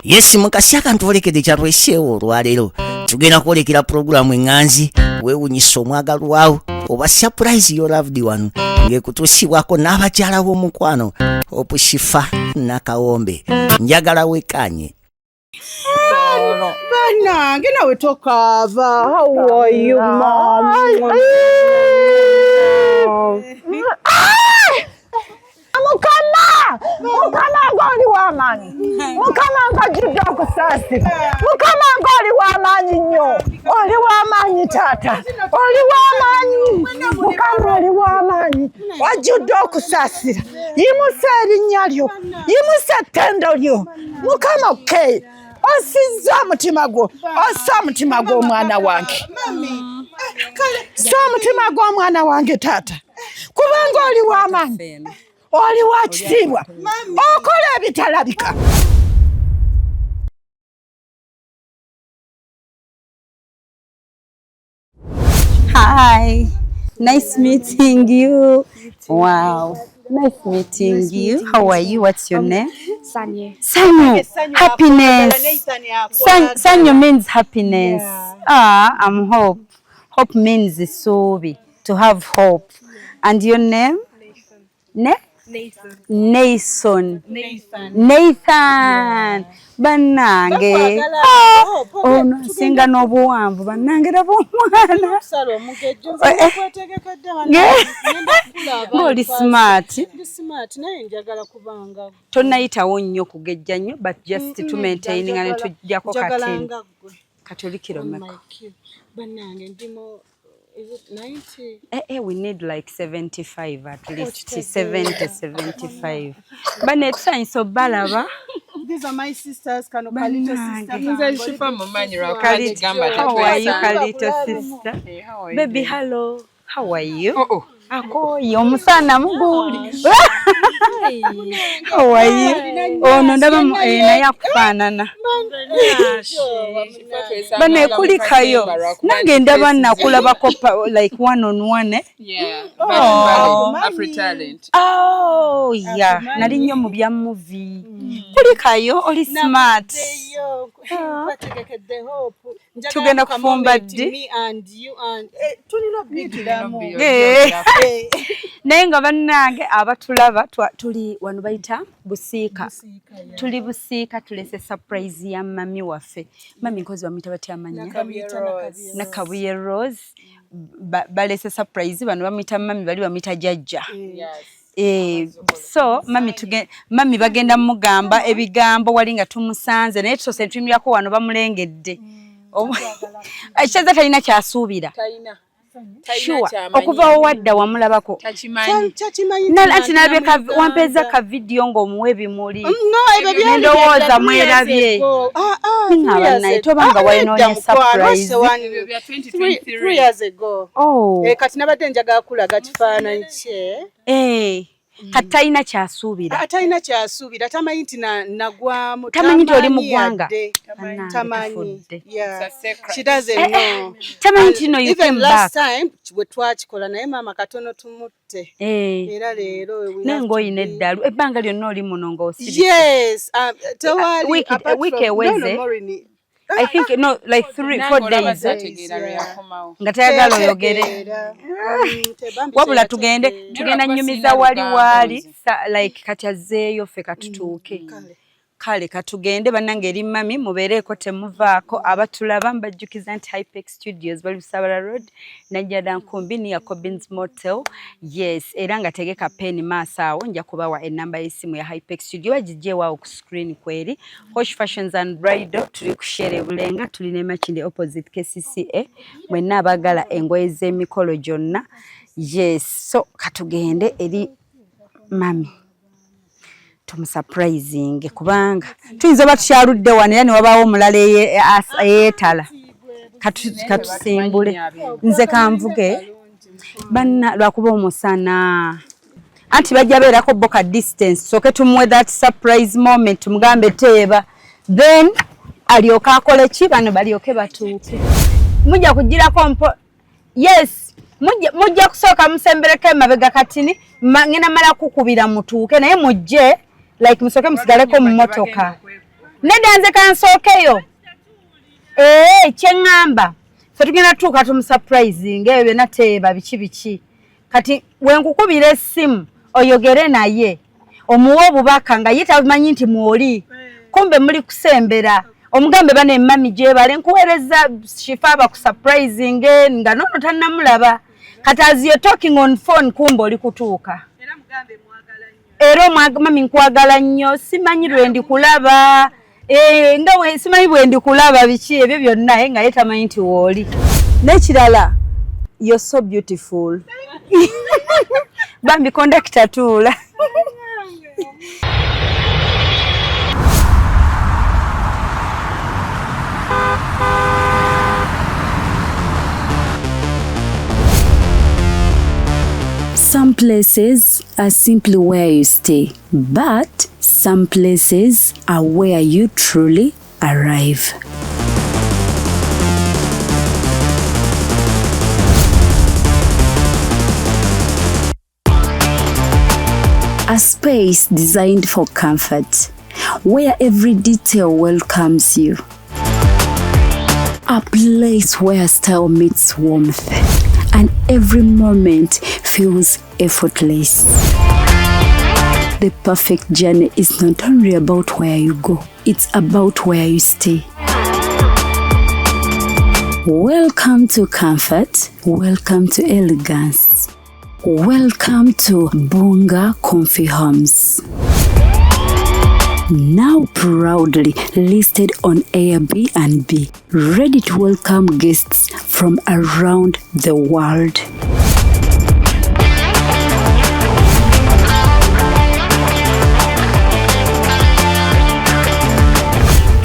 Yes, mukasi akantwolekedde kyatweseewo olwaleero, tugenda kwolekera pulogulaamu eŋŋanzi weewunyisa omwagalwawo oba surprise your loved one, ng'ekutuusibwako n'abakyala b'omukwano Opushifa Nakawombe. Njagala wekanye. Bannange, nawe tokaava. How are you, Mom? Mukama, Mukama, ng'oli w'amaanyi! Mukama, ng'ojjudde okusaasira! Mukama, ng'oli w'amaanyi nnyo! Oli w'amaanyi, taata, oli w'amaanyi. Mukama, oli w'amaanyi, wajjudde okusaasira. Yimusa erinnya lyo, yimusa ettendo lyo, Mukama. Okay, osizza omutima gwo, ossa omutima gw'omwana wange, sa omutima gw'omwana wange, taata, kubanga oli w'amaanyi, oli wa kitiibwa, okola ebitalabika. Hi, nice meeting you. Wow, nice meeting you. How are you? What's your name? Sanyu. Sanyu. Happiness. Sanyu means happiness. Ah, I'm Hope. Hope means suubi. To have hope. And your name? Ne? Nathan. Nathan. Nathan. Nathan. Bannange. Ah, ono nsinga n'obuwanvu, bannange, raba omwana. Sala omugejjo. Eh, eh. Nkwetegekedde. Ng'oli smart. Ndi smart, naye njagala kubanga Tonnayitawo nnyo kugejja nnyo, but just to maintain nga ne tujjako Njagala kati. nga ggwe. Kati oli kiro meka? My bannange, ndimu, is it 90? Eh, eh, we need like 75 at least, 70, 75. Bane, tusanyusa obalaba. These are my sisters, kano ka little sister. Nze Shifa mumanyi lwakuba Kalito, kigamba. How are you, Tetwesanga. Kalito sister? Hey, how are you Baby, doing? hello. How are you? Oh. Akooye omusana muguuli. How are you? Ono ndaba naye akufaanana. Bane, kulikayo. Nange ndaba nakulabako like one on one, eh? Yeah, Oh. but Afri Talent. Oh, yeah. Nali nnyo mu bya movie. Kulikayo, oli smart. Nkwetegekedde, Hope. Njagala Tugenda ka kufumba moment, ddi? me and you and tulina obbigiramu. Naye nga bannange abatulaba, tuli wano bayita Busiika, tuli Busiika, tulese surprise ya mami waffe. Mami nkozi bamuyita batya amanya? Nakabuye Rose. Balese surprise. Bano bamuyita mami, bali bamuyita jajja. So mami, mami bagenda mugamba ebigambo wali nga tumusanze, naye tusoose tuyimirako wano bamulengedde. Ekyaza talina kyasuubira. Talina. Sure, okuva owadda wamulabako? Takimanyi. Kyakimanyi. Anti nabye wampeeza ka vidiyo ng'omuwa ebimuli. No, ebyo byali Ndowooza byadda mwerabye. 3 years ago. Ah, ah, Nga 3 years bannaye, ago. tobanga Ah, walinoonya nedda, mukwano, surprise. Ebyo bya 2023. 3 years ago. Oh. Eh, kati nabadde njagala kulaga kifaananyi kye. Eh, kati talina kyasuubira. Ah, talina kyasuubira, tamanyi nti nagwamu. Tamanyi nti oli mu ggwanga. Yadde. Bannange, Tamanyi. tufudde. Yeah. It's a secret. She doesn't know. Tamanyi nti no, you Even came last back. time bwe twakikola naye, maama katono tumutte. Eh. Era leero we Naye have to ng'olina eddalu, ebbanga lyonna oli muno ng'osirise. Yes, tewali apart Week no, eweze. Maureen, I think no, like 3, 4 days, eh? Tegeera lwe yakomawo. Nga tayagala oyogere. Teyategeera. Tebambi Wabula tugende, teyategeera. tugenda Lwakuba nyumiza sirina wali lugambo waali nze. like kati azzeeyo, ffe katutuuke. Kale katugende, bannange, eri mami. Mubeereeko, temuvaako. Abatulaba, mbajjukiza nti Hypex Studios bali Busabala Road, Najjada Nkumbi, near Cobins Motel. Yes, era nga tegeka peni maaso awo, nja kubawa enamba y'essimu ya Hypex Studio, bagijjeewaawo ku screen kweri. Hosh Fashions and Bridal, tuli ku Shere Bulenga, tuli ne Makindye opposite KCCA. Mwenna abaagala engoye z'emikolo gyonna, yes. So katugende eri mami tumusurprising, kubanga tuyinza oba tukyaludde wano era ne wabaawo omulala eyeetala. Katusimbule, nze kanvuge banna, lwakuba omusana anti bajja beerako bo ka distance. Soke tumuwe that surprise moment, tumugambe teeba, then alyoke akole ki, bano balyoke batuuke. Mujja kugirako mpo. Yes, mujja kusooka musembereko emabega katini. Ngenda mala kukubira mutuuke, naye mujje like musooke musigaleko mu motoka. Nedda nze kansookeyo. Ee, kye ŋŋamba ffe tugenda tutuuka tumusurprising ebyo byonna teeba biki biki. Kati wenkukubira essimu oyogere naye omuwe obubaka nga ye tamanyi nti mwoli, kumbe muli kusembera, omugambe bane mami gyebale nkuweereza Shifa bakusurprising nga nono tannamulaba. Kati as you're talking on phone kumbe oli kutuuka. Era mami nkwagala nnyo, simanyi lwe ndikulaba, nga simanyi bwe ndikulaba biki ebyo byonna, nga ye tamanyi nti wooli. N'ekirala, you're so beautiful. Bambi kondakita tuula. Some places are simply where you stay, but some places are where you truly arrive. A space designed for comfort, where every detail welcomes you. A place where style meets warmth, and every moment feels effortless. The perfect journey is not only about where you go, it's about where you stay. Welcome to comfort, welcome to elegance, welcome to Bunga Comfy Homes. Now proudly listed on Airbnb, ready to welcome guests from around the world.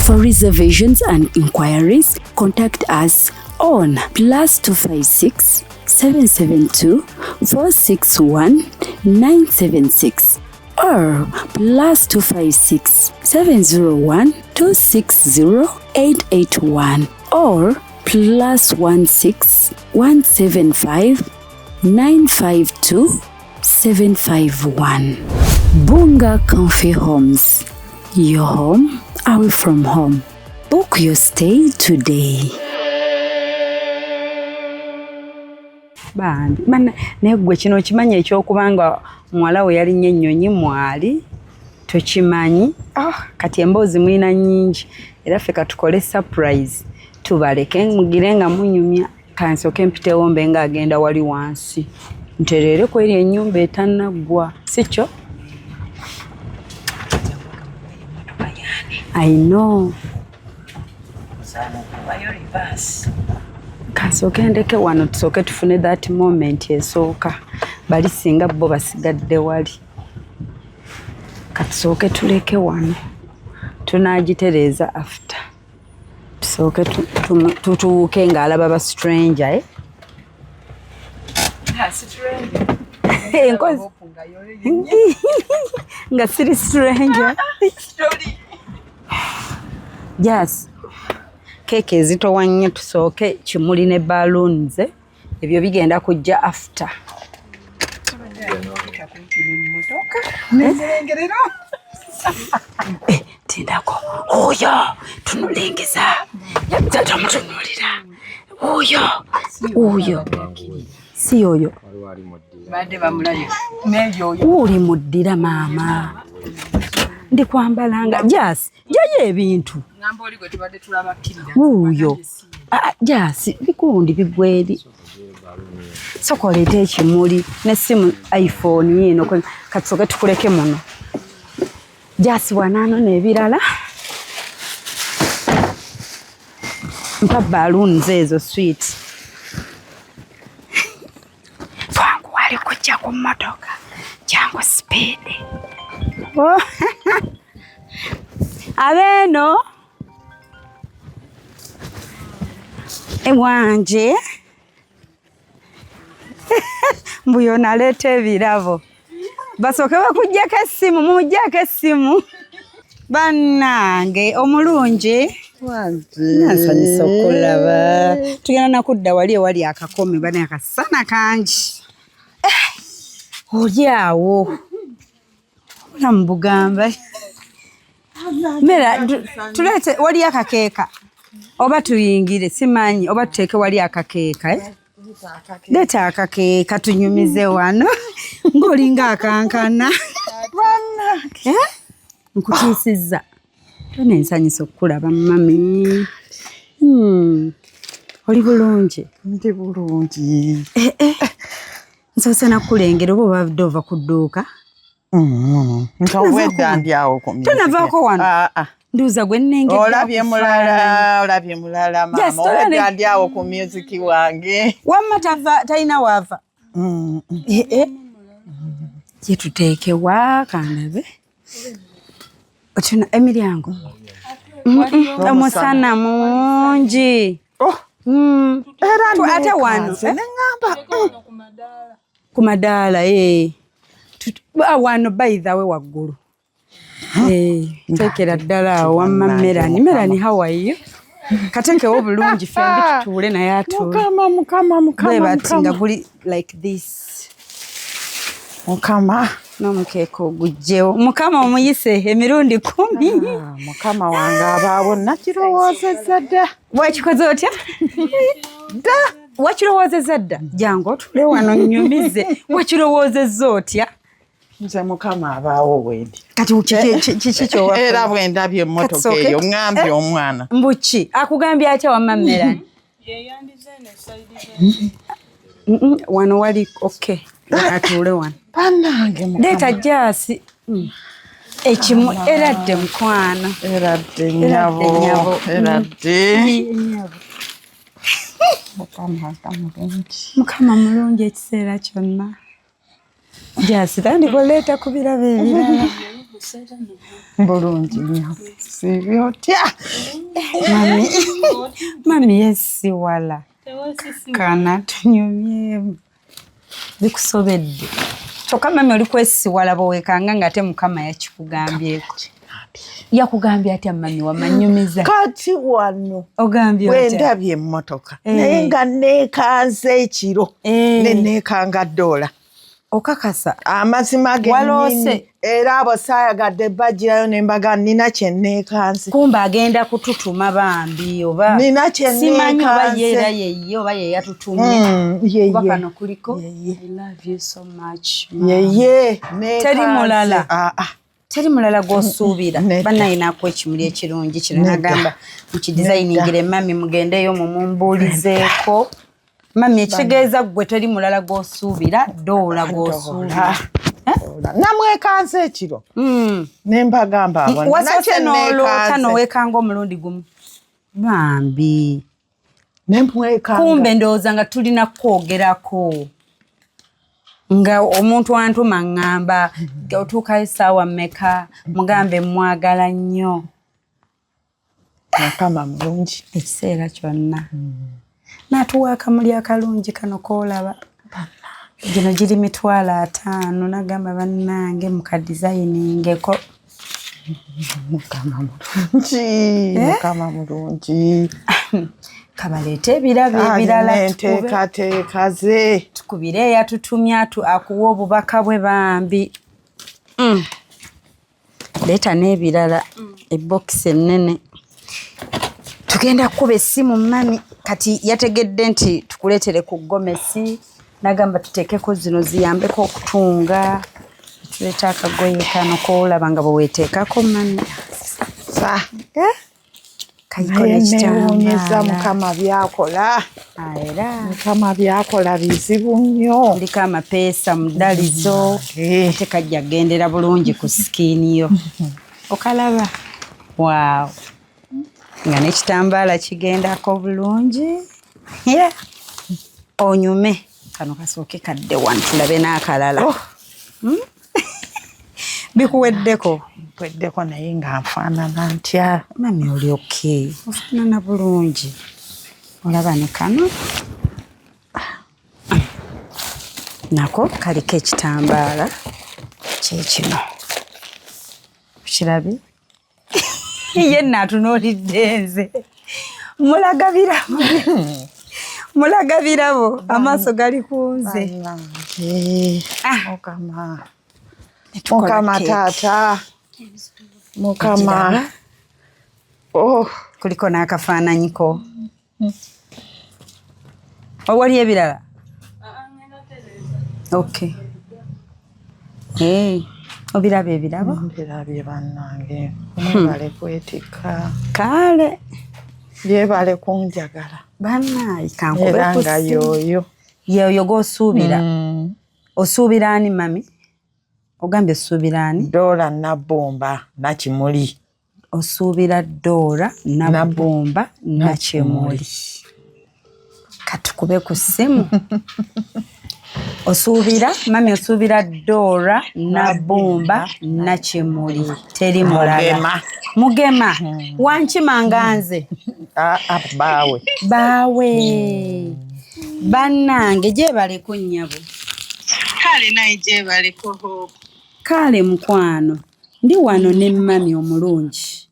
For reservations and inquiries, contact us on +256 772 461 976 or +256 701 260 881 or +16 175 952 751. Bunga Comfy Homes, your home away from home. Book your stay today. Bambi naye gwe kino okimanyi ekyokubanga muwala we yalinnya ennyonyi mwali tokimanyi. Kati emboozi mulina nnyingi, era ffe katukole surprise tubaleke mugire nga munyumya. Kansooke mpitewo mbe ng'agenda wali wansi ntereere ku eri ennyumba etannaggwa, si kyo? I know. Kansooke ndeke wano tusooke tufune that moment esooka, bali singa bo basigadde wali. Katusooke tuleke wano tunaagitereeza after. Tusooke tutuuke ng'alaba ba stranger. Enkozi nga siri stranger. Yes. Keeke ezitowa nnyo, tusooke kimuli ne balloons, ebyo bigenda kujja after. Tindako oyo tunulengeza, tomutunuulira oyo oyo si oyo uli muddira maama ndi kwambalanga jas jayo ebintu wuuyo jasi bikundi bigweri sokoleeta ekimuli n'essimu iPhone yiino katusooke tukuleke muno jasi wanaano n'ebirala mpa balloons ezo sweet twangu wali kujja ku mmotoka jangu speed abeeno ewanje mbuyo naleeta ebirabo basooke bakuggyako essimu mumugyeko essimu bannange omulungi nansanyusa okulaba tugenda nakudda wali ewali akakome bane akasana kangi oli awo obulamu bugamba Mera tuleete wali akakeeka oba tuyingire simanyi oba tuteeke wali akakeeka eh? Leeta akakeeka tunyumize wano ng'olinga akankana. Eh? Nkutiisizza. Tona ensanyusa okukulaba mami. Oli bulungi? Ndi bulungi. Eh, eh. Nsoose nakulengera oba obadde ova ku dduuka? Obwedda ndi awo ku music. Tonavaako wano? Ah, ah. Nduuza gwe nnengedde Olabye mulala, olabye mulala maama. Just olabye- Obwedda ndi awo ku music wange. Wamma tava talina waava. Eh, eh. Ye tuteekewa kandabe. Otuna emiryango. Omusana mungi. Oh, era Ate wano neekanze, eh? ne ŋŋamba Ku madaala eh. Wano by the way waggulu. Eh, teekera ddala awo wamma Melanie. Melanie, how are you? Kateekewo bulungi ffembi tutuule naye atuule. Mukama, Mukama, Mukama, Bwe bati nga Mukama. guli like this. Mukama. N'omukeeka oguggyewo. Mukama omuyise emirundi 10. Ah, Mukama wange abaawo nakirowoozezza dda. Wakikoze otya? Dda. Wakirowoozezza dda? Jangu otuule wano nnyumize. Wakirowoozezza otya? Nze Mukama abaawo wendi. Kati kiki ky'owa? Era bwe ndabye emmotoka Kasooke. eyo ŋŋambye omwana. Mbuki akugambye atya wamma Melanie? Wano wali okay. Atuule wano. Bannange Mukama. Leeta jaasi. Ekimu eradde mukwano. Eradde Eradde nnyabo. nnyabo. Eradde. Nnyabo. Mukama nga mulungi. Mukama mulungi ekiseera kyonna. Jaasi tandika oleeta ku birabo ebirala. Bulungi nnyo. Siibye otya? Mami, mami yesiwala. Kana tunyumyemu. Bikusobedde. Kyokka mami oli kwesiwala bw'owekanga ng'ate Mukama yakikugambyeko. Yakugambye atya mami wamanyumiza? Kati wano Ogambye bwe otya? ndabye emmotoka Eh. naye nga neekanze ekiro Eh. ne neekanga ddoola. Okakasa. Amazima gennyini. Waloose. Era abo saayagadde bagirayo ne mbaga nina kye neekanze. Kumbe agenda kututuma bambi oba Nina kye simanyi oba ye era neekanze. yeye oba ye yatutumye. Ye Kuba ye. kano kuliko Ye ye. I love you so much. Mama. Yeye neekanze. Teri mulala. Ah, ah. Teri mulala gw'osuubira. Nedda. Bannaye naakuwa ekimuli ekirungi kino Nedda. n'agamba mukidizayiningire mami mugendeyo mumumbuulizeeko. Mami ekitegeeza ggwe teri mulala gw'osuubira ddoola gw'osuubira. Doola. Namwekanze ekiro ne mbagamba abo nina Wasoose kye n'oloota neekanze. n'oweekanga omulundi gumu. Bambi. Ne mwekanga. Kumbe ndowooza nga tulina kwogerako. Nga omuntu antuma ŋŋamba otuukayo essaawa mmeka mugambe mwagala nnyo. Mukama mulungi. Ekiseera kyonna. N'atuwa akamuli akalungi kano k'olaba. Gino giri 50,000 n'agamba bannange mukadizayiningeko. Mukama mulungi. Mukama mulungi. Kabaleete ebirabo ebirala Alina tukube. enteekateeka ze. Tukubire eyatutumye akuwa obubaka bwe bambi. Leeta n'ebirala ebokisi ennene. Tugenda kukuba essimu mami kati yategedde nti tukuleetere ku gomesi n'agamba tuteekeko zino ziyambeko okutunga. Tuleeta akagoye kano k'olaba nga bwe weeteekako mami. Sa. Kayiko Naye neewuunyizza n'ekitambaala. Mukama by'akola. Era Mukama by'akola bizibu nnyo. kuliko amapeesa mu ddalizo ate kajja kugendera bulungi ku skin yo. Okalaba? Waaw. Nga n'ekitambaala kigendako bulungi. Yeah. Onyume. Kano kasooke kadde wano tulabe n'akalala. Oh. Bikuweddeko? Mpweddeko naye nga nfaanana ntya? Mami oli okay. Ofaanana bulungi. Olaba ne kano. Nako kaliko ekitambaala kye kino. Okirabye? Ye nno atunuulidde nze. Mulaga birabo. Mulaga birabo. Amaaso gali ku nze. Bannange. Ah. Mukama. Ne tukola Mukama keeki. taata. Mukama. Oh. Kuliko n'akafaananyi ko. Owali ebirala? Okay. Hey, obiraba ebirabo? Mbirabye bannange. Mwebale kwetikka. Kale. Byebale kunjagala. Bannaaye kankube Era ku nga ssimu. yooyo. Yeeyo gw'osuubira. Osuubira ani mami? Ogambye osuubira ani? Doola Nabbumba Nakimuli. Osuubira Doola Nabbumba Nakimuli. Katukube ku ssimu. Osuubira mami, osuubira Doola Nabbumba Nakimuli, teri mulala. Mugema. Mugema wankima nga nze. Ah, ah, baawe. Baawe. Bannange gyebaleko nnyabo. Kale naye gyebaleko Hope. Kale mukwano, ndi wano ne mami omulungi.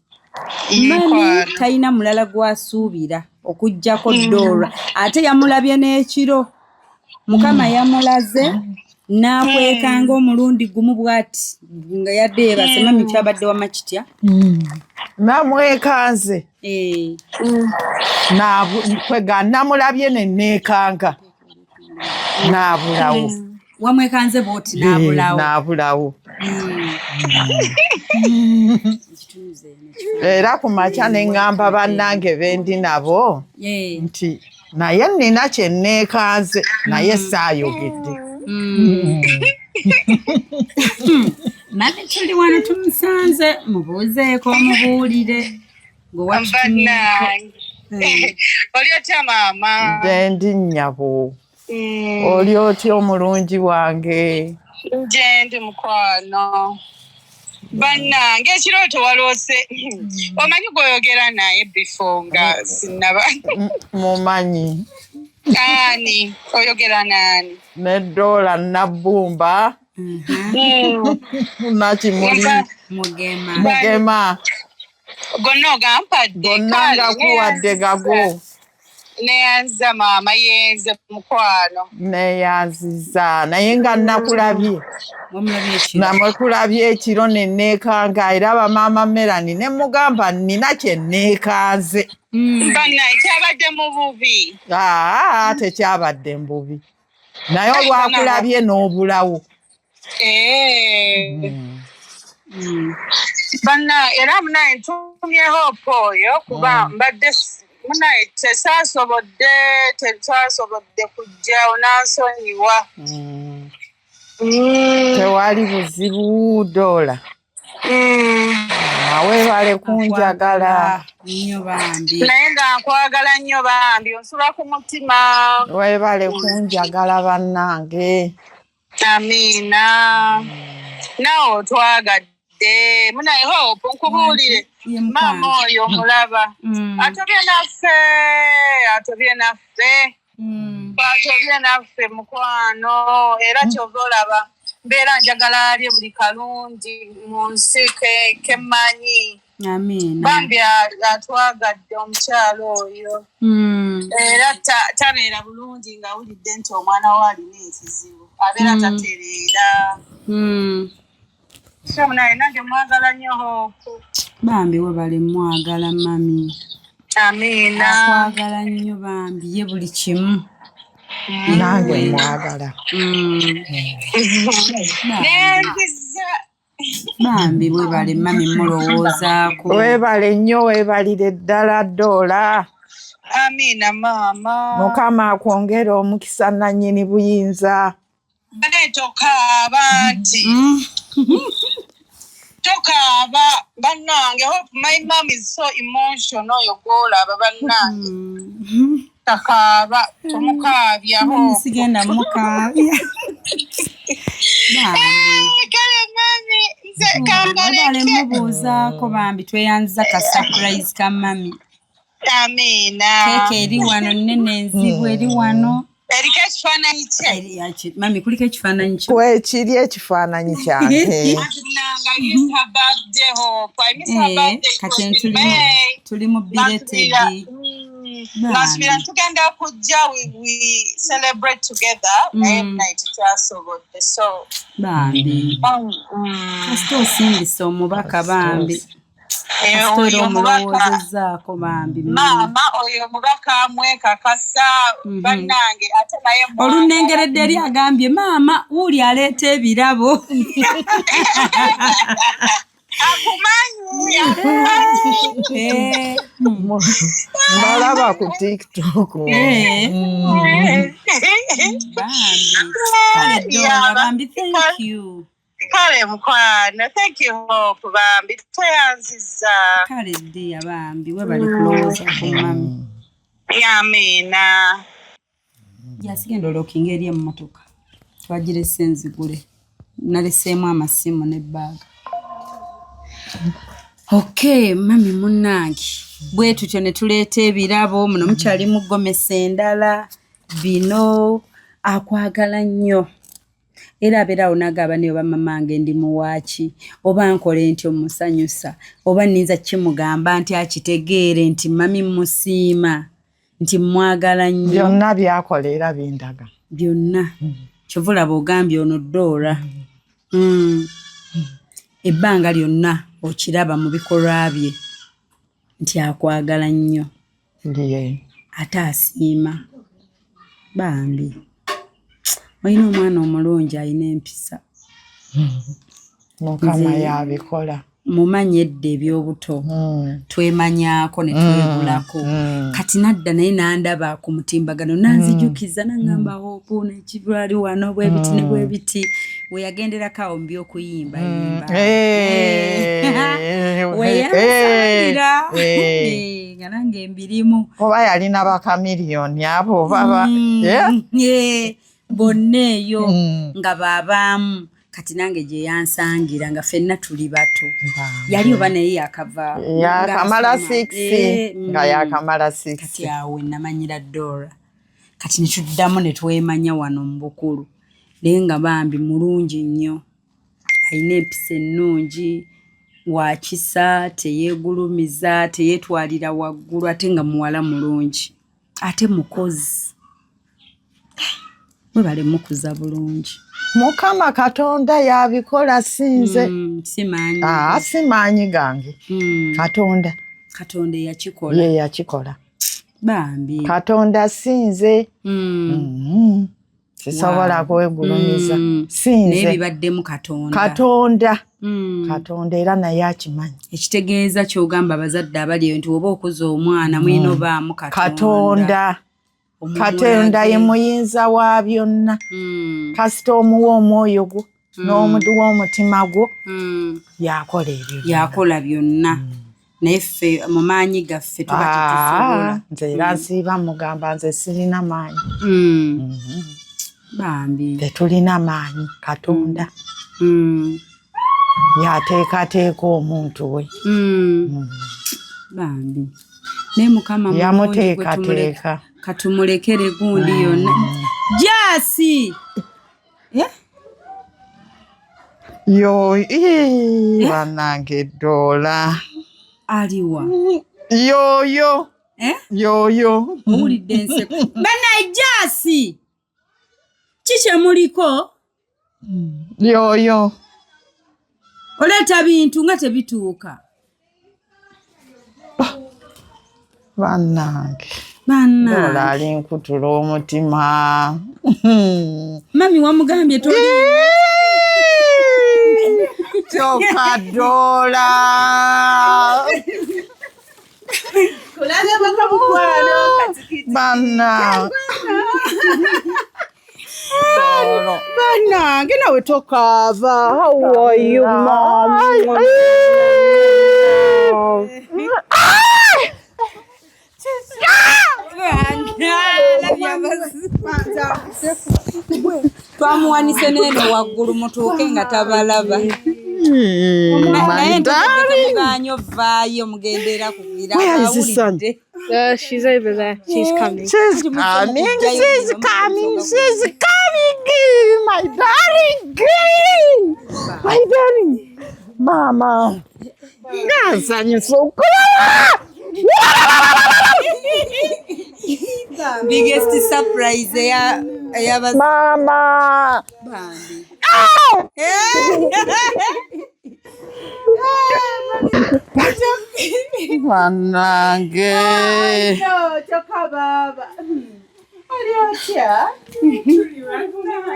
Mami Mukwano. talina mulala gw'asuubira okuggyako Dora, ate yamulabye n'ekiro. Mukama yamulaze n'akwekanga omulundi gumu bw'ati nga yadde yeebase. Mami kyabadde wamma kitya? Namwekanze. Kwega namulabye ne neekanga. Naabulawo. Wamwekanze bw'oti n'abulawo. Naabulawo. Era ku makya ne ŋŋamba bannange be ndi nabo nti naye nnina kye neekanze naye saayogedde. Mami tuli wano tumusanze, mubuuzeeko omubuulire ng'owakitumiiko. Bannange. Oli otya maama? Nze ndi nnyabo. Oli otya omulungi wange? Nje ndi mukwano. Bannange ekirooto waloose. Omanyi gw'oyogera naye before nga sinnaba. Mumanyi. Ani? Oyogera naani? Ne Doola Nabbumba Nakimuli. Mugema. Mugema. Gonna ogampadde. Gonna Kale, ngakuwadde gago. Neyanza maama, yenze mukwano. Neeyanziza naye nga nakulabye. Wamulabye ekiro. Namukulabye ekiro ne neekanga era bamaama Melanie ne mugamba nnina kye neekanze. Bannaye kyabadde mu bubi. Aa, tekyabadde mu bubi. Naye olwakulabye n'obulawo. Banna era munaye ntumye Hope oyo kuba mbadde munaye tetwasobodde kujja, onansonyiwa. Tewali buzibu Doola. Weebale kunjagala. Nnyo bambi. Naye nga nkwagala nnyo bambi, onsula ku mutima. Weebale kunjagala bannange. Amiina. Naawe otwagadde. Munaye Hope nkubuulire. Ye mukwano. Maama oyo omulaba. Atobye naffe, atobye naffe. Atobye naffe mukwano. Era ky'ova olaba mbeera njagala alye buli kalungi mu nsi ke mmanyi. Amiina. Bambi atwagadde omukyalo oyo. Era tabeera bulungi ng'awulidde nti omwana we alina ekizibu. Abeera tatereera. So naye nange mwagala nnyo Hope. Bambi webale mwagala mami. Amiina. Akwagala nnyo bambi, ye buli kimu. Nange mwagala. Nenziza. Bambi webale mami mulowoozaako. Weebale nnyo, weebalire ddala Doola. Amiina maama. Mukama akwongere omukisa nannyini buyinza. Naye tokaaba nti. Tokaaba bannange. Hope my mom is so emotional oyo gw'olaba bannange. Takaaba, tomukaabya Mami Hope. sigenda mukaabya. Bambi. Kale mami, nze Webale kangaleke. mubuuzaako bambi, tweyanziza ka surprise ka mami. Amiina. Keeke eri wano nnene enzibu eri wano. Eriko ekifaananyi kye. Mami kuliko ekifaananyi kye. Kwekiri ekifaananyi kyange. Nanga, I miss her birthday, Hope. I miss her birthday. It Kati was in May. tuli mu belated. Bakubira. Nga nsubira tugenda kujja, we celebrate together, naye naye tetwasobodde, so Bambi, kasita osindisa omubaka, bambi. Kasita era Oyo omubaka omulowoozezaako, bambi. Maama, oyo omubaka mwekakasa, bannange, ate naye mwagala. Olunengeredde eri agambye, "Maama, wuuli aleeta ebirabo." Akumanyi, akumanyi. Mbalaba ku TikTok. Bambi, kale Dora, bambi, thank you. Kale mukwano, thank you Hope, bambi tweyanziza. Kale ddiya, bambi, webale kulowooza ku mami. Amiina. Yasigenda olookinga eri emmotoka, twagirese enzigule, naleseemu amasimu n'ebbaaga. Okay mami, munnange, bwe tutyo ne tuleeta ebirabo. Muno mukyalimu gomesa endala. Bino akwagala nnyo, era abeera awo nagaba, "Naye oba mamange ndi muwaaki, oba nkole nti omusanyusa, oba nninza kimugamba nti akitegeere nti mami musiima, nti mwagala nnyo." Byonna byakola era bindaga. Byonna kyova olaba ogambye ono Dora. Ebbanga lyonna okiraba mu bikolwa bye nti akwagala nnyo. Ye. Ate asiima. Bambi, olina omwana omulungi, alina empisa. Mukama yabikola. Mumanyi edda ebyobuto, twemanyaako ne twebulako. Kati nadda naye nandaba ku mutimbagano, nanzijukiza, naŋŋamba, "Hope, nekirwali wano bwebiti ne bwebiti." We yagenderako awo mu byokuyimba yimba, we yansangira nga nange mbirimu. Oba yalina bakamiliyoni abo oba Bonna eyo nga babaamu. Kati nange gye yansangira nga ffenna tuli bato, yali oba naye yakava yakamala ng'asoma. Six. Nga yakamala six. Kati awo we namanyira Dora. Kati ne tuddamu ne twemanya wano mu bukulu, naye nga bambi mulungi nnyo, alina empisa ennungi, wakisa, teyeegulumiza, teyeetwalira waggulu, ate nga muwala mulungi, ate mukozi. Webale mukuza bulungi. Mukama Katonda yabikola, sinze. Si maanyi. Aa, si maanyi gange. Katonda. Katonda eyakikola. Ye yakikola. Bambi. Katonda, sinze. Sisobola kwegulumiza. Naye Sinze. bibaddemu Katonda. Katonda. Katonda, era naye akimanyi. Ekitegeeza kyogamba abazadde abali eyo nti oba okuza omwana mulina obaamu Katonda. Katonda. Omumulage. Katonda ye muyinza wa byonna. Kasita omuwa omwoyo gwo n'omuwa omutima gwo, yakola ebyo byonna. Yakola byonna, naye ffe mu maanyi gaffe tuba tetusobola. Ah, nze era nsiiba mugamba, nze sirina maanyi. Bambi. Tetulina maanyi, Katonda yateekateeka omuntu we. Bambi, naye Mukama mulungi, gwe Yamuteekateeka. Katumulekere gundi yonna. Jasi. Eh? Yo, ii, bannange, Dora. Aliwa? Yoyo. Eh? Yoyo. Owulidde enseko. Banaye, Jasi, ki kyemuliko? Yoyo. Oleeta bintu nga tebituuka. Bannange. Bannange. Dora ali nkutula omutima. Mami, wamugambye toli. Kyokka Dora. Kulabye mukwano katikiti. Bannange. Bannange, nawe tokaava. How are you, mom? Twamuwanise neeno waggulu mutuuke nga tabalaba. Naye ntegedde temuganya ovaayo, mugendera kugira. Where is his son? She's over there. She's coming. She's coming, she's coming, she's coming, my darling, my darling. Mama, nga nsanyusa okulaba. Biggest surprise eya eyaba Mama. Bambi. Bannange. Kyokka baaba. Oli otya?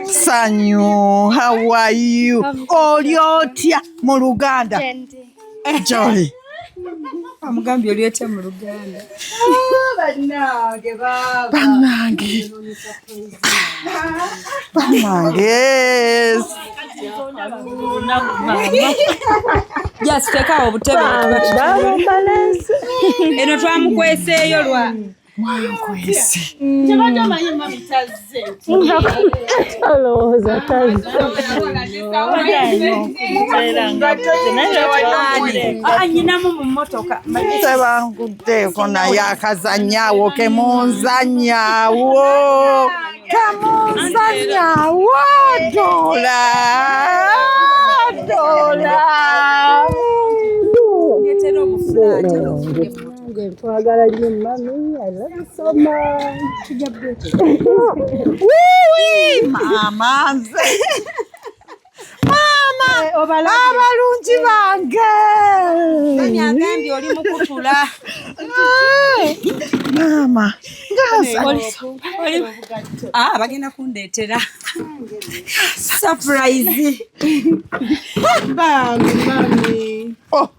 Sanyu, how are you? Oli otya mu Luganda? Joy. Amugambye oli otya mu Luganda. Bannange baaba. Bannange. Bannange. Just tekawo obutebe. Eno twamukweseeyo lwa Mwankwese. Tebadde omanyi mami tazze. Alowooza tazze. Ah, nyinamu mu mmotoka. Tebanguddeeko naye akazannyawo kemunzannyawo. Kemunzannyawo dola. Dola. Ndetera obufulaati obufuge. Twagala nnyo mami, I love you so much. Wuuwi! Maama nze. Maama abalungi bange. Mami agambye oli mukutula. Maama nga Ah, bagenda kundeetera surprise. Bambi mami. Oh.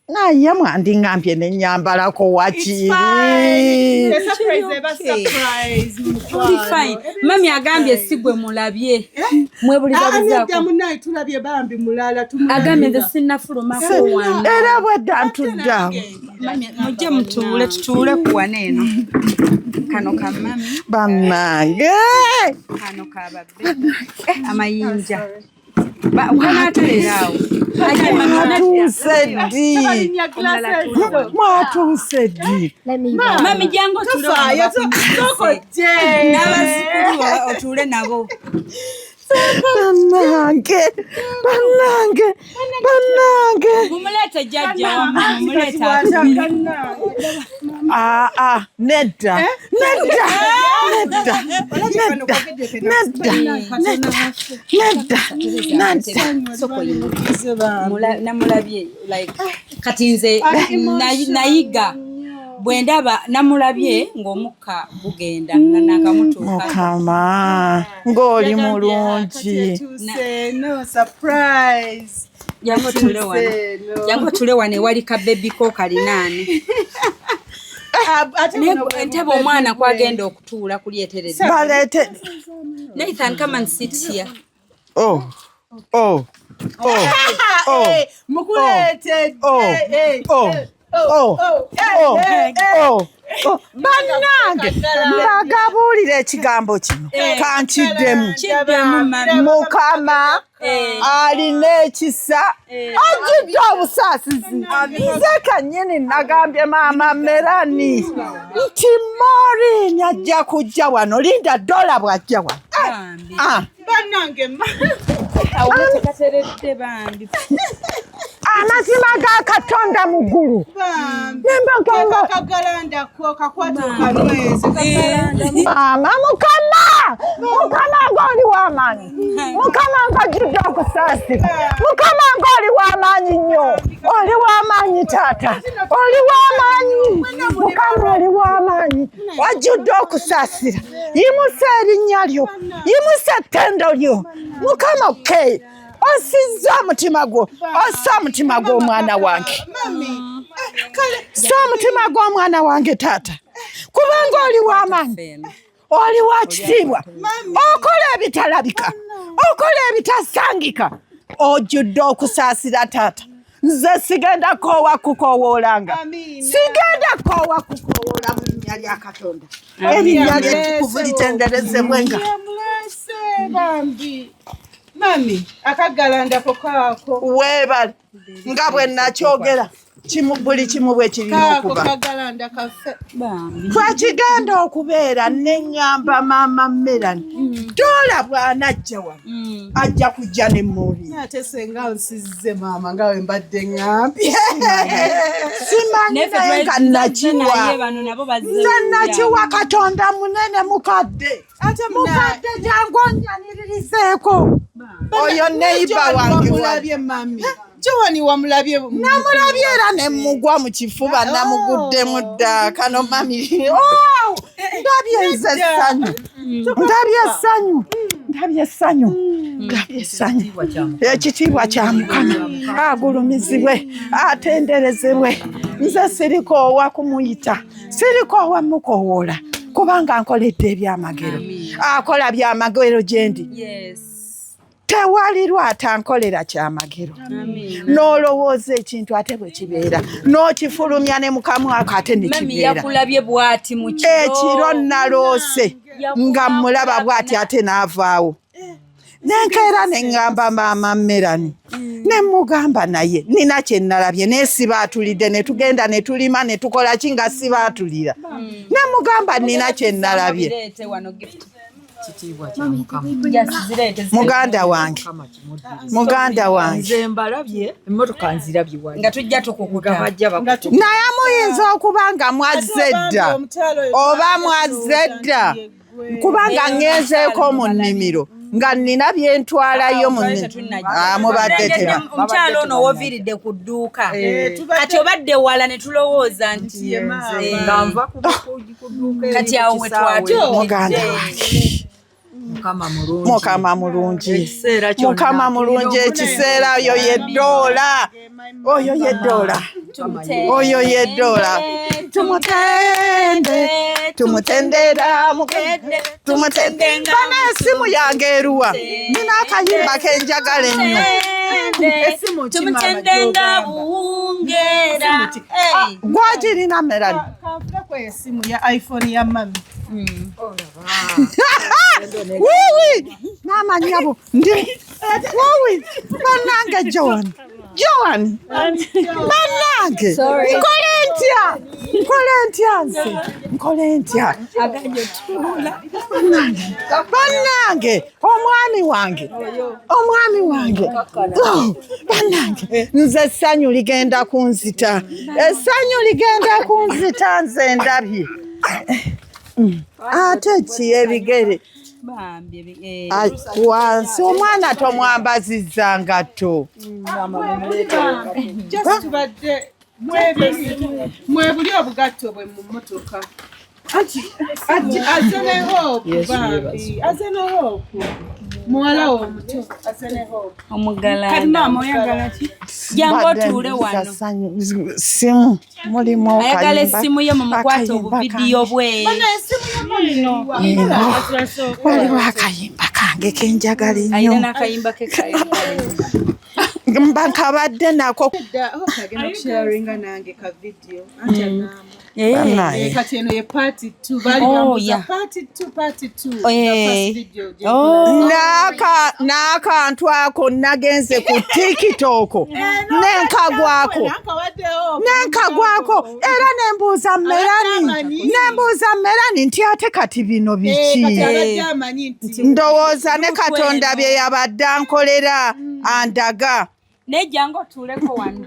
Naye mwandingambye ne nnyambalako wakiri. The surprise eba surprise Oli mukwano. fine. Mami agambye si gwe mulabye. Mwebuliza Nedda buzaako. munnaye tulabye bambi mulala tumulabye. Agambye nze sinnafulumako wano. Era bwedda ntudde awo. Mami, mujje mutuule tutuule ku wano eno. Kano ka mami, Bannange. kano ka babbe. Eh, amayinja. Kanaaterera awo. Aye, mami, Mwatuuse ddi? Tobalinnya glasses. Mwatuuse ddi? Mami jangu otuule wano Tofaayo, bakunyumize. sooka ojje. N'abazzukulu otuule nabo. Bannange. Bannange. Bannange. Mumuleete jjajja wamma, mumuleete atubire. Ah, ah, nedda. Nedda. Nedda. Nedda. Nedda. Nedda. Nedda. Namulabye like kati nze nayiga bwe ndaba namulabye ng'omukka gugenda nga nakamutuuka. Mukama ng'oli mulungi. Tuuse, no surprise. Jangu otuule wano, jangu otuule wano ewali ka bebi ko kalinaani. Ate Naye buno bwe entebe bubebi omwana bwe. kwagenda okutuula kulyetereza. Baleete. Nathan, come and sit here. Oh. Oh. Oh. Oh. Eh, mukuleetedde. Oh. Eh, Oh. eh, Oh. oh, eh, Oh. eh, eh. Oh. Oh. Bannange mbagabuulira ekigambo kino kankiddemu. Kiddemu mami. Mukama Eh. alina ekisa ajjudde obusaasizi. Nze kennyini nagambye maama Merani nti Maureen ajja kujja wano, linda Dola bw'ajja wano. Bambi. Ah, Bannange ma- Awo tekateredde bambi. Amazima ga Katonda mu ggulu. Bambi. Ne mbagamba Kakagalanda ko kakwata okanyweze kagalanda. Maama Mukama, Mukama ng'oli w'amaanyi, Mukama ng'ajjudde okusaasira, Mukama ng'oli w'amaanyi nnyo, oli w'amaanyi taata, oli w'amaanyi, Mukama oli w'amaanyi, wajjudde okusaasira, yimusa erinnya lyo, yimusa ettendo lyo, Mukama ke osizza omutima gwo, ossa omutima gw'omwana wange. Mami, eh, kale Ssa omutima gw'omwana wange taata, kubanga oli w'amaanyi, oli wa kitiibwa, okola ebitalabika, okola ebitasangika, ojjudde okusaasira taata. Nze sigenda koowa kukoowoolanga, Amiina. sigenda koowa kukoowoola mu linnya lya Katonda, erinnya lyettukuvu litenderezebwenga. Yamulese bambi. Mami, akagalandako kaako. Weebale nga bwe nakyogera. Kimu buli kimu bwe kirina okuba. Bwekigenda okubeera neŋŋamba maama Melanie Doola bw'anajja wano ajja kujja ne Maureen. Ate senga nsizze maama nga we mbadde ŋŋambye. Simanyi naye nga nakiwa. Nze nakiwa Katonda munene mukadde. Mukadde jangu onnyaniririzeeko. Oyo neighbor wange wamulabye mami. Joan wamulabye. Namulabye era ne mugwa mu kifuba namuguddemu dda kano mami. Oh! Ndabye nze essanyu. Ndabye essanyu. Ndabye essanyu. Ndabye essanyu. Ekitiibwa kya Mukama agulumizibwe atenderezebwe. Nze sirikoowa kumuyita, sirikoowa mukowoola kubanga nkoledde ebyamagero. Akola byamagero gye ndi. Tewali atankolera kyamagero. N'olowooza ekintu ate bwe kibeera n'okifulumya ne mukamwako ate ne kibeera. Yakulabye bw'ati mu kiro. Ekiro naloose nga mmulaba bw'ati ate n'avaawo. Nenkeera ne ŋŋamba maama Melanie ne mugamba naye nina kye nalabye naye sibaatulidde ne tugenda ne tulima ne tukola ki nga sibaatulira. Ne mugamba nina kye nalabye. Muganda wange, muganda wange. Nze mbalabye emmotoka nzirabye wali. Nga tujja tukukuta. Naye muyinza okuba nga mwazze dda oba mwazze dda kubanga ŋŋenzeeko mu nnimiro nga nnina bye ntwalayo mu mubadde teba. Omukyala ono woviiridde ku dduuka. Kati obadde wala ne tulowooza nti nga nva ku dduuka kati awo we twatuukidde. Muganda wange. Mukama mulungi. Mukama mulungi. Mukama mulungi ekiseera oyo ye Doola. Oyo ye Doola. Oyo ye Doola. Tumutende, tumutendera, tumutende. Bana esimu yange eruwa. Nina akayimba ke njagala ennyo. Tumutende nga buwungera. Gwagirina Melanie. Kanfuleko esimu ya iPhone ya mami. Wuuwi! Maama nnyabo ndi wuuwi bannange Joan. Joan bannange nkole ntya nkole ntya nze nkole ntya bannange omwami wange omwami wange bannange nze essanyu ligenda kunzita essanyu ligenda kunzita nze ndabye ate ki ebigere wansi omwana tomwambazizza ngatto. Mwebuli obugatto bwe mu mmotoka. Anti azze ne Hope bambi, azze ne Hope. Muwala wo omuto azze ne Hope. Omugalanda. Kati maama oyagala ki? Jangu otuule wano. Simu mulimu ayagala essimu ye mumukwate obuvidiyo bwe. Waliwo akayimba kange kenjagala Alina ennyo. n'akayimba ke Mba nkabadde nako. Hope agenda kusharinga nange ka video. Anti agamba. Bannange. Kati eno ye part 2 bali Oh, bambuza yeah. part 2 part 2. Eh. The first video gye nkola. N'akantu ako nagenze ku TikTok nenkagwako nenkagwako era nembuuza Melanie nembuuza Melanie nti ate kati bino biki. Kati abadde amanyi nti Ndowooza ne Katonda bye yabadde ankolera andaga. Naye jangu otuuleko wano.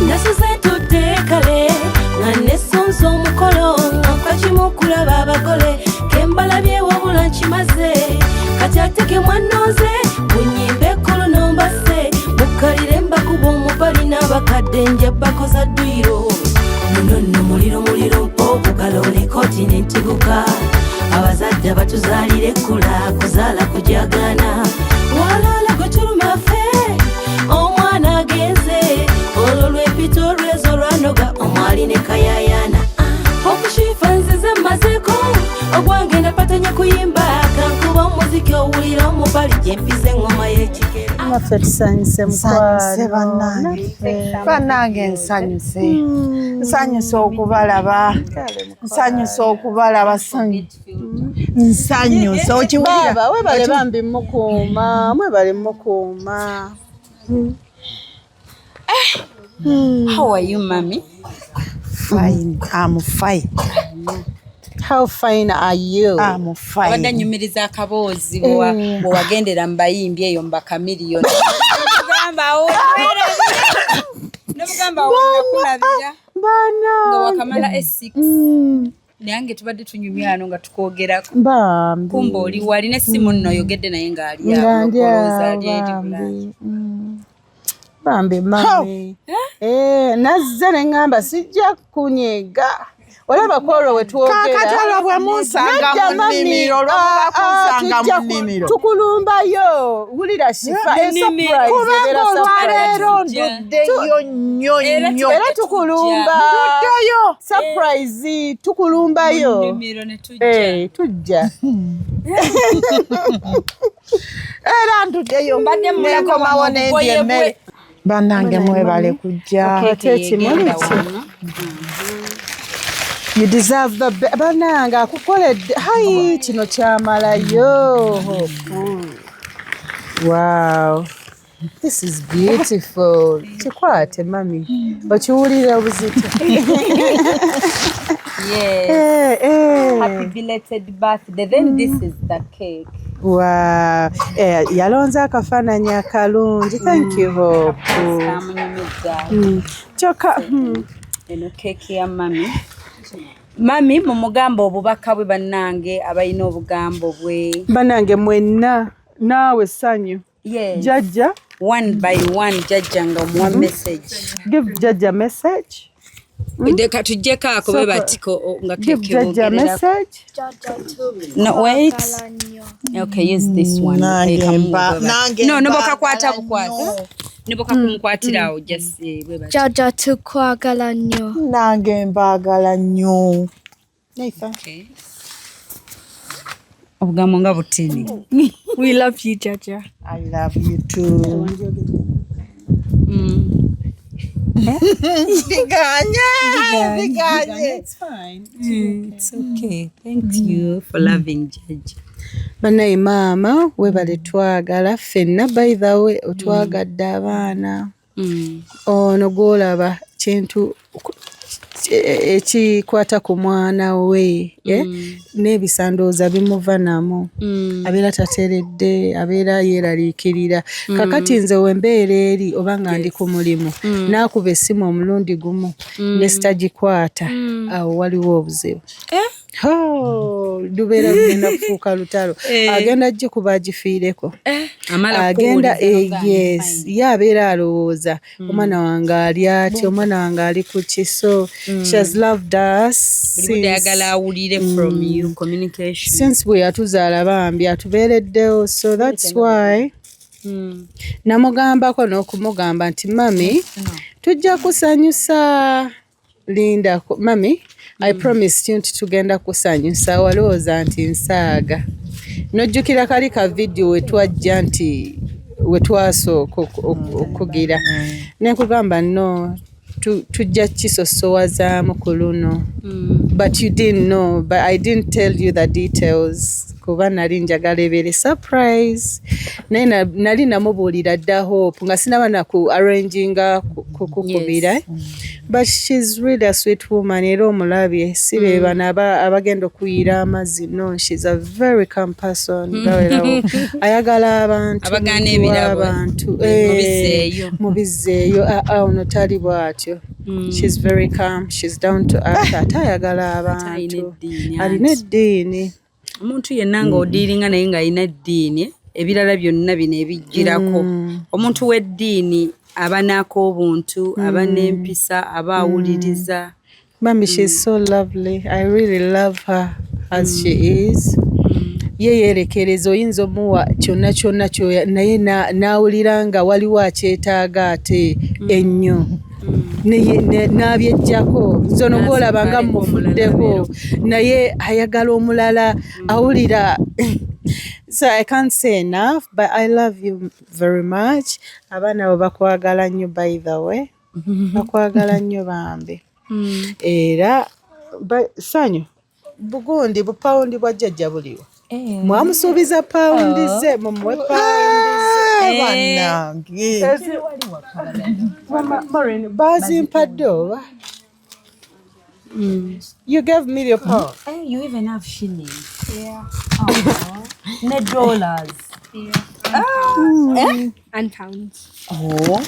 Nasuze ntudde kale nga nesunze omukolo nga nfa kimu kulaba abagole kembalabye wabula nkimaze kati ate ke mwannonze munyimbe ekkulu nombase mukkalire mbakuba omubali n'abakadde nja bakoza dduyiro luno nno muliro muliro mpa obugalo n'ekkooti ne ntiguka abazadde abatuzaalira ekkula kuzaala kujagaana walala gwe tuluma ffe omwana agenze olwo lwempita olwezo lwanoga omwali ne kayayaana okushifa nzize mmazeeko ogwange napatanya kuyimba kankuba omuziki owulira omubali gye mpisa eŋŋoma y'ekigere. Naffe tusanyuse. Nsanyuse. Mukwano. Bannange, bannange, nsanyuse, nsanyuse okubalaba, nsanyuse okubalaba, nsanyuse okiwulira. Baaba webale bambi mukuuma, mwebale mukuuma. How are you, mummy? Fine, I'm fine. How fine are you? I'm Abadde fine. anyumiriza akaboozi bwe wagendera mu bayimbi eyo mu bakamiliyoni. Nomugamba awo nakulabira nga wakamala S6, naye nga tubadde tunyumya wano nga tukwogerako. Bambi. Kumba oli wali n'essimu nno oyogedde naye ng'ali Nga awo ndi olowooza awo, ali eri bambi. Bulaya. Bambi mami. Eh, nazze ne ŋŋamba sijja kunyega. Olaba ku olwo we twogera. Kaakati olwo bwe munsanga Nedda, mu mami. nnimiro, olwo Ah, muba ah, kunsanga tujja mu nnimiro. Tukulumbayo. Wulira Shifa, Nnimiro. e surprise Kubanga ebeera olwaleero surprise. nduddeyo nnyo Era nnyo. Era tukulumba. Nduddeyo. Surprise, tukulumbayo. Mu nnimiro ne tujja. Eh, tujja. Era nduddeyo. Mbadde mulaga Nenkomawo wano nendya obugoye emmere. bwe. Bannange, mwebale kujja. Ate ekimuli Yegenda ki? wano. You deserve the best. Bannange akukoledde. Hayi, kino kyamalayo. Wow. This is beautiful. Kikwate mami. Okiwulira obuzito. Yes. Eh, eh. Happy belated birthday. Then this is the cake. Wow. Eh, yalonze akafaananyi akalungi. Thank you, Hope. Kamunyumizza. Kyokka Eno keeki ya mami. Mami mumugamba obubaka bwe, bannange abalina obugambo bwe. Bannange mwenna, naawe Ssanyu. Yes. Jajja. One by one, jajja nga omuwa message. Give Jajja message. Leka tuggyeko ako bwe batiko nga Give keeki Jajja boogererako. message. No, wait. Okay, use this one. Nange Okay, kamuwe bwe bati. nange No, mbaagala nobokakwata bukwata. nnyo. Nobokakumukwatira awo just bwe bati. Jajja, tukwagala nnyo. Nange mbaagala nnyo. Okay. Obugambo nga butini. We love you, Jajja. I love you too. Biganye, biganye. It's fine. It's okay. Thank you for loving Jajja. Bannaye maama webale twagala ffenna. By the way, otwagadde abaana. Ono gw'olaba kintu ekikwata ku mwana we, eh? N'ebisandooza bimuva namu, abeera tateredde, abeera yeeraliikirira. Kakati nze wembeera eri oba nga ndi ku mulimu, n'akuba essimu omulundi gumu ne sitagikwata, awo waliwo obuzibu. Ho, lubeera lugenda kufuuka lutalo. Agenda gikuba agifiireko. Amala Agenda kuwuliza n'ogamba, yes, ye abeera alowooza omwana wange ali atya, omwana wange ali ku ki. So she has loved us Buli budde ayagala awulire from you communication. Since bwe yatuzaala, bambi atubeereddewo. So that's why namugambako n'okumugamba nti mami, tujja kusanyusa, lindako mami. I promised you nti tugenda kusanyusa. Walowooza nti nsaaga. Nojjukira kali ka vidiyo wetwajja nti wetwasooka okugira, nenkugamba no tujja kisosowazaamu ku luno. But you didn't know, but I didn't tell you the details kuba nali njagala ebeere surprise. Naye nali namubuulira dda Hope nga sinaba naku arranginga kukubira. But she's really a sweet woman, era omulabye si be bano abagenda okuyira amazzi. No, she's a very calm person. Gawerawo ayagala abantu, Abagaana muntu ebirabo. w'abantu. Mubizzeeyo. Mubizzeeyo. Ah, ah, ono tali bw'atyo. She's very calm, she's down to earth, ate ayagala Ate alina abantu. eddiini. Alina Anti. eddiini. Omuntu yenna ng'odiiringa naye ng'alina eddiini, ebirala byonna bino ebijjirako. Omuntu w'eddiini aba n'ak'obuntu, aba n'empisa, aba awuliriza. Mami, she's so lovely. I really love her as she is. Ye yeerekereza, oyinza omuwa kyonna kyonna kyoya, naye n'awulira nga waliwo akyetaaga ate ennyo. N'abyeggyako. Nze ono gw'olaba nga N'asooka mmufuddeko, naye ayagala omulala, awulira. So I can't say enough, but I love you very much. Abaana bo bakwagala nnyo, by the way. Bakwagala nnyo bambi. Era Sanyu, bugundi bupawundi bwa jjajja buliwa? Mwamusuubiza pawundi ze, mumuwe pawundi ze. Bannange. Mama Maureen, bazimpadde oba? You gave me your pound. Eh, you even have shillings. Yeah. Ne dollars. Yeah. And pounds. Oh.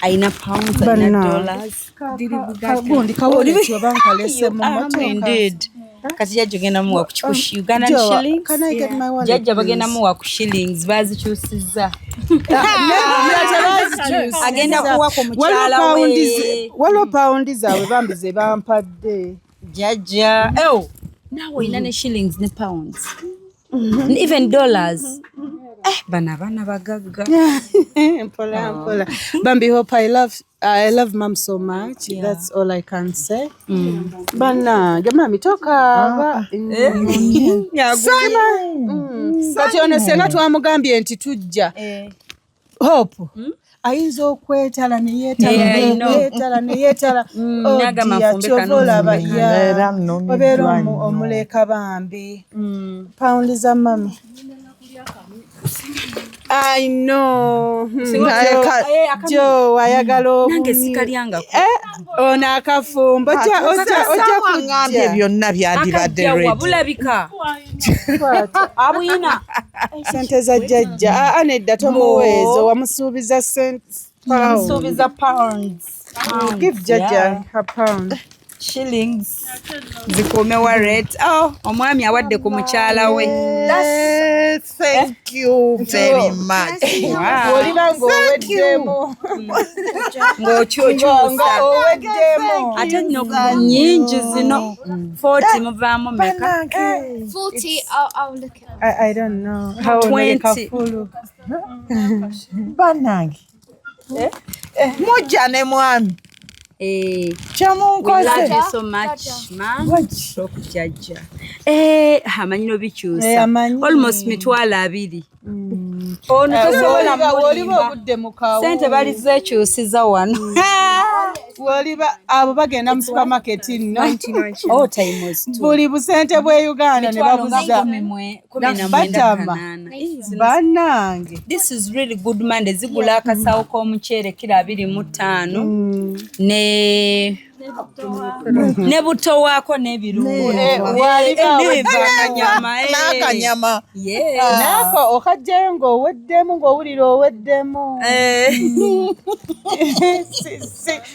Ayina pounds, ayina dollars. Gundi kawoleti oba nkalese mu mmotoka. Indeed. Kati jjajja ogenda muwa ku Ugandan shillings. Can I get my wallet, Jjajja bagenda please? Muwa ku shillings, bazikyusizza. Agenda kuwa ku mukyala we. Waliwo pawundi zaabwe bambi ze bampadde. Jjajja. Oh, naawe olina ne shillings ne pounds. Even dollars. Eh, bano abaana bagagga. Mpola mpola. Bambi, Hope, I love mom so much. That's all I can say. Bannange, mami tokaaba. Kati ono senga twamugambye nti tujja. Hope ayinza okwetala Yeah, I know. neyeetala neyeetala. Oh N'agamba dear, nfumbe kyova kano olaba nfumbe ya Era nnumiddwa obeera nnyo. Omuleka bambi. Pawundi za mami. I know. Jo ayagala Nange obumyu. sikalyangako. Eh, ono akafumbo ojja Waŋŋambye kujja. byonna byandibadde Akajjawa ready. bulabika. Abuyina. Sente za jjajja. Aa, nedda, tomuweezo, wamusuubiza sente. Musuubiza pounds. Give jjajja her pound. Shillings zikuume wallet. Oh, omwami awadde ku mukyala we. Eh, thank you very much. Wow. Oliba ng'oweddemu. Ng'okyukyusa. Nga oweddemu. Ate nno nnyingi zino. 40 muvaamu meka? 40, I'll look it up. I don't know. How 20. Kafulu. Bannange, mujja ne mwami. Eh, we Kyemunkoze. love you so much, ma'am. Okujjajja. Eh, amanyi nobikyusa. Eh, amanyi. Almost 20,000. Ono tosobola Woliba mulimba. obudde mu kawu. Sente balizekyusiza wano. Woliba abo bagenda mu supermarket nno. Oh, times two. Buli busente bwe Uganda ne Mitwalo nga babuza. 19 Batama. 8. Eh, Bannange. This is really good money. Zigula akasawo k'omuceere kiro 25 ne buto waako n'ebirungo. Eh, waliba N'akanyama, eh. N'akanyama. Yes. Naako okajjayo ng'oweddemu, ng'owulira oweddemu. Eh.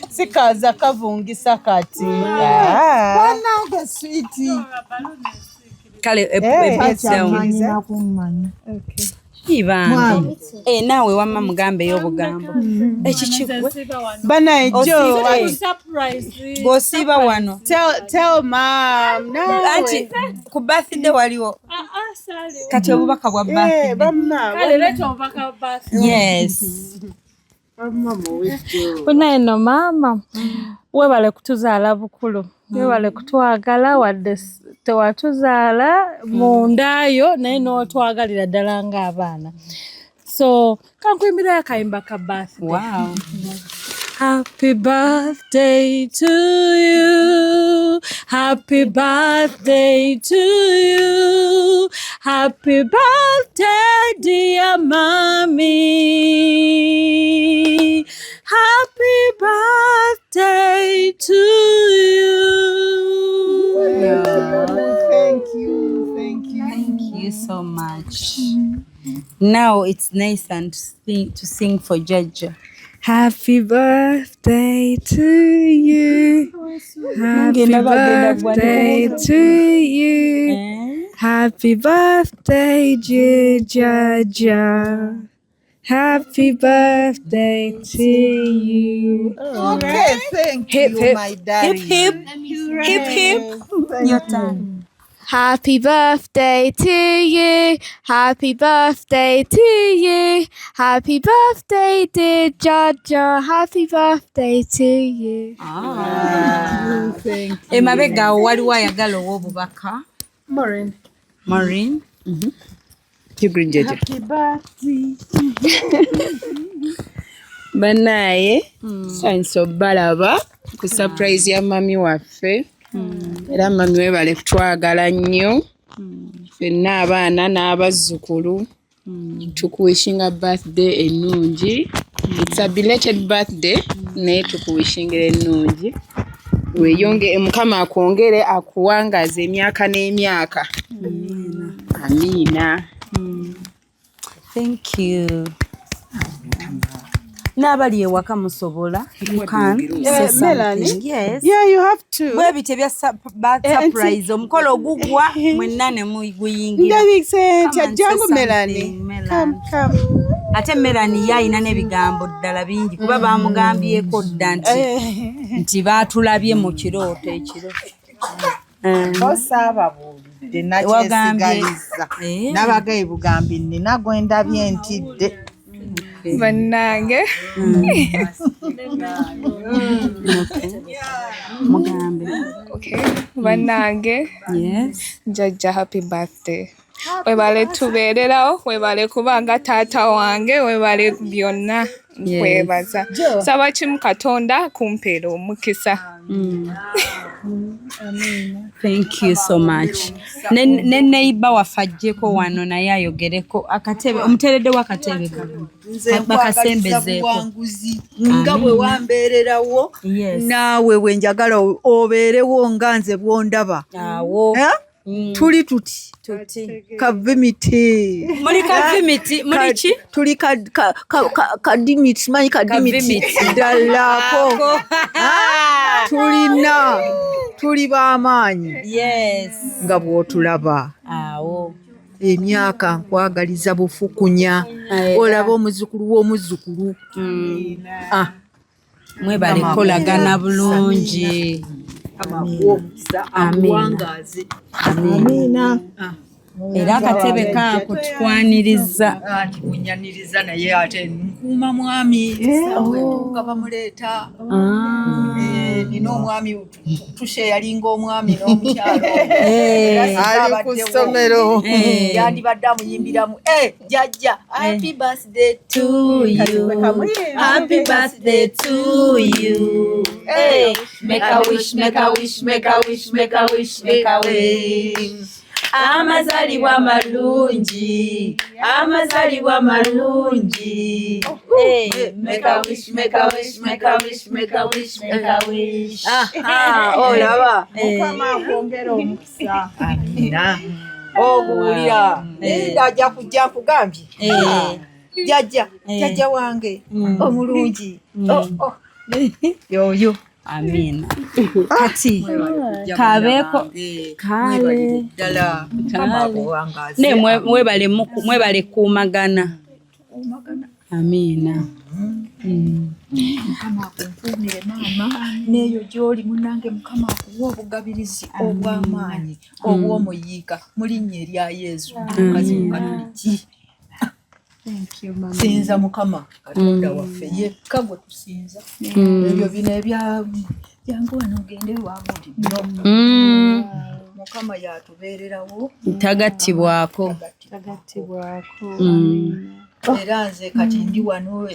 Si kaza kavungisa kati. Ah. Bannange, sweetie. Kale Eh, ebyound. Kumanya. Bambi. Eh, naawe wamma mugambe ey'obugambo. Ekikigwe. Banaye Jo, Bw'osiiba wano. Tell mom. Naawe. Anti ku birthday waliwo. Kati obubaka bwa Eh, birthday. bamma. Yes. Bamma muwe Jo. Munaye nno maama, weebale kutuzaala bukulu, weebale kutwagala wadde tewatuzaala mu ndaayo, naye n'otwagalira ddala ng'abaana. So kankuyimbirayo akayimba ka birthday. Wow. Happy birthday to you. Happy birthday to you. Happy birthday, dear mommy. Happy birthday to you. Thank you, thank you. Thank you so much. Now it's nice and sing, to sing for Jaja. Happy birthday to you. Happy birthday to you. Happy birthday, dear Jaja. Happy birthday to you. Okay, thank Hip, you, hip. my darling. Hip, hip. Hip, hip. Your turn. Happy birthday to you. Happy birthday to you. Happy birthday, dear Jaja. Happy birthday to you. Ah. Thank you. Emabega awo waliwo ayagala ow'obubaka. Maureen. Maureen. You green Jeje. Happy birthday. Bannaaye nsanyuse obbalaba ku surprise ya mami waffe. Era mami webale kutwagala nnyo ffenna abaana n'abazzukulu. Tukuwishinga birthday ennungi. It's a belated birthday naye tukuwishingira ennungi. Weeyonge Mukama akwongere akuwangaaze emyaka n'emyaka. Amiina. Thank you. N'abali ewaka musobola. You can say Melanie? something. Yes. Yeah, you have to. Bwe bityo ebya surprise omukolo ogugwa mwenna ne muguyingira. Ndabise Come ntya and say jangu something, Melanie. Melanie. Come, come. Ate Melanie ye alina n'ebigambo ddala bingi kuba bamugambyeko dda nti baatulabye mu kirooto ekiro. Osaababuulidde nakyesigaliza nabagaye bugambi nina gwe ndabye ntidde. Bannange. Mugambe. Okay. Bannange. Yes. Jjajja happy birthday. Webale tubeererawo, webale kubanga taata wange, webale byonna nkwebaza. Saba kimu Katonda kumpeera omukisa. Thank you so much. Ne neighbor waffe ajjeko wano naye ayogereko akatebe omuteereddewo akatebe kano. Nze nkwagaliza Bakasembezeeko. buwanguzi nga bwe wambeererawo naawe bwe njagala obeerewo nga nze bw'ondaba. Awo. Eh? Tuli tuti kavimiti. Muli kavimiti, muli ki? Tuli kadimiti, simanyi kadimiti Kavimiti. ddalako. Tulina tuli b'amaanyi. Yes. Nga bw'otulaba. Awo. Emyaka nkwagaliza bufukunya. Era. Olaba omuzzukulu w'omuzzukulu. Ah. Mwebale kukolagana bulungi. Amiina. Amiina. Era akatebe kaako tukwaniriza. Anti munyaniriza naye ate nkuuma mwami saawetuuka bamuleeta. Nina omwami tusheyalinga omwami n'omukyalo. Era singa Ali ku abaddewo, ssomero. Yandibadde amuyimbiramu jjajja happy birthday to you. Happy birthday to you. Hey, make a wish, make a wish, make a wish, make a wish, make a wish. Amazalibwa malungi, amazalibwa malungi. Hey, make a wish, make a wish, make a wish, make a wish, make a wish. Aha, olaba. Mukama akwongere omukisa. Amiina. Oguwulira. Linda ajja kujja nkugambye. Jjajja, jjajja wange omulungi. Oh, oh. Yoyo. Amiina. Kati kabeeko kale ddala Mukama akuwangaaze. Ne mwebale mwebale kuumagana. Amiina. Mukama akunkuumire maama n'eyo gy'oli munnange Mukama akuwa obugabirizi obw'amaanyi obw'omuyiika mu linnya erya Yezu mukazi mukatuliki. Sinza Mukama Katonda waffe yekka gwe tusinza. Ebyo bino ebya jangu wano ogende waabuli no. Mukama yatubeererawo. Tagattibwako. Era nze kati ndi wano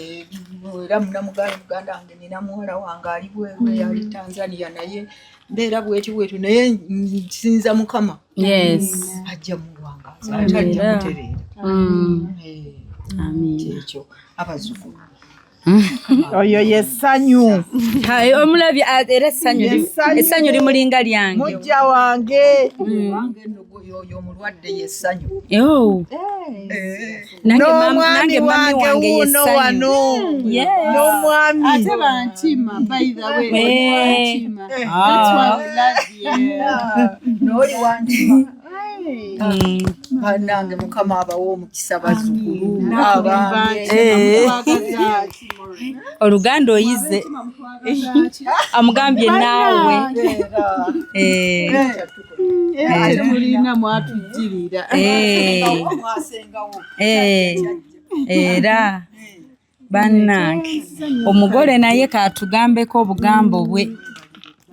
era munamuganda muganda wange nina muwala wange ali bweru ali Tanzania naye mbeera bweti bwetu naye nsinza Mukama. Yes. Ajja muwangaaza ate ajja mutereera. Amiina. Kyekyo abazzukulu. Oyo ye ssanyu. Omulabye era essanyu limulinga lyange. Mujja wange. Wange nno oyo omulwadde ye ssanyu. Oh. Nange N'omwami nange mami wange wange ye wuuno ssanyu. wano. Yes. N'omwami. Ate bantima, by the way. Bantima. That's why we love you. N'oli wantima. Bannange Mukama abawe omukisa bazzukulu abange. Oluganda oyize. Amugambye naawe. Ate mulina mwatujjirira. Era bannange omugole naye katugambeko obugambo bwe.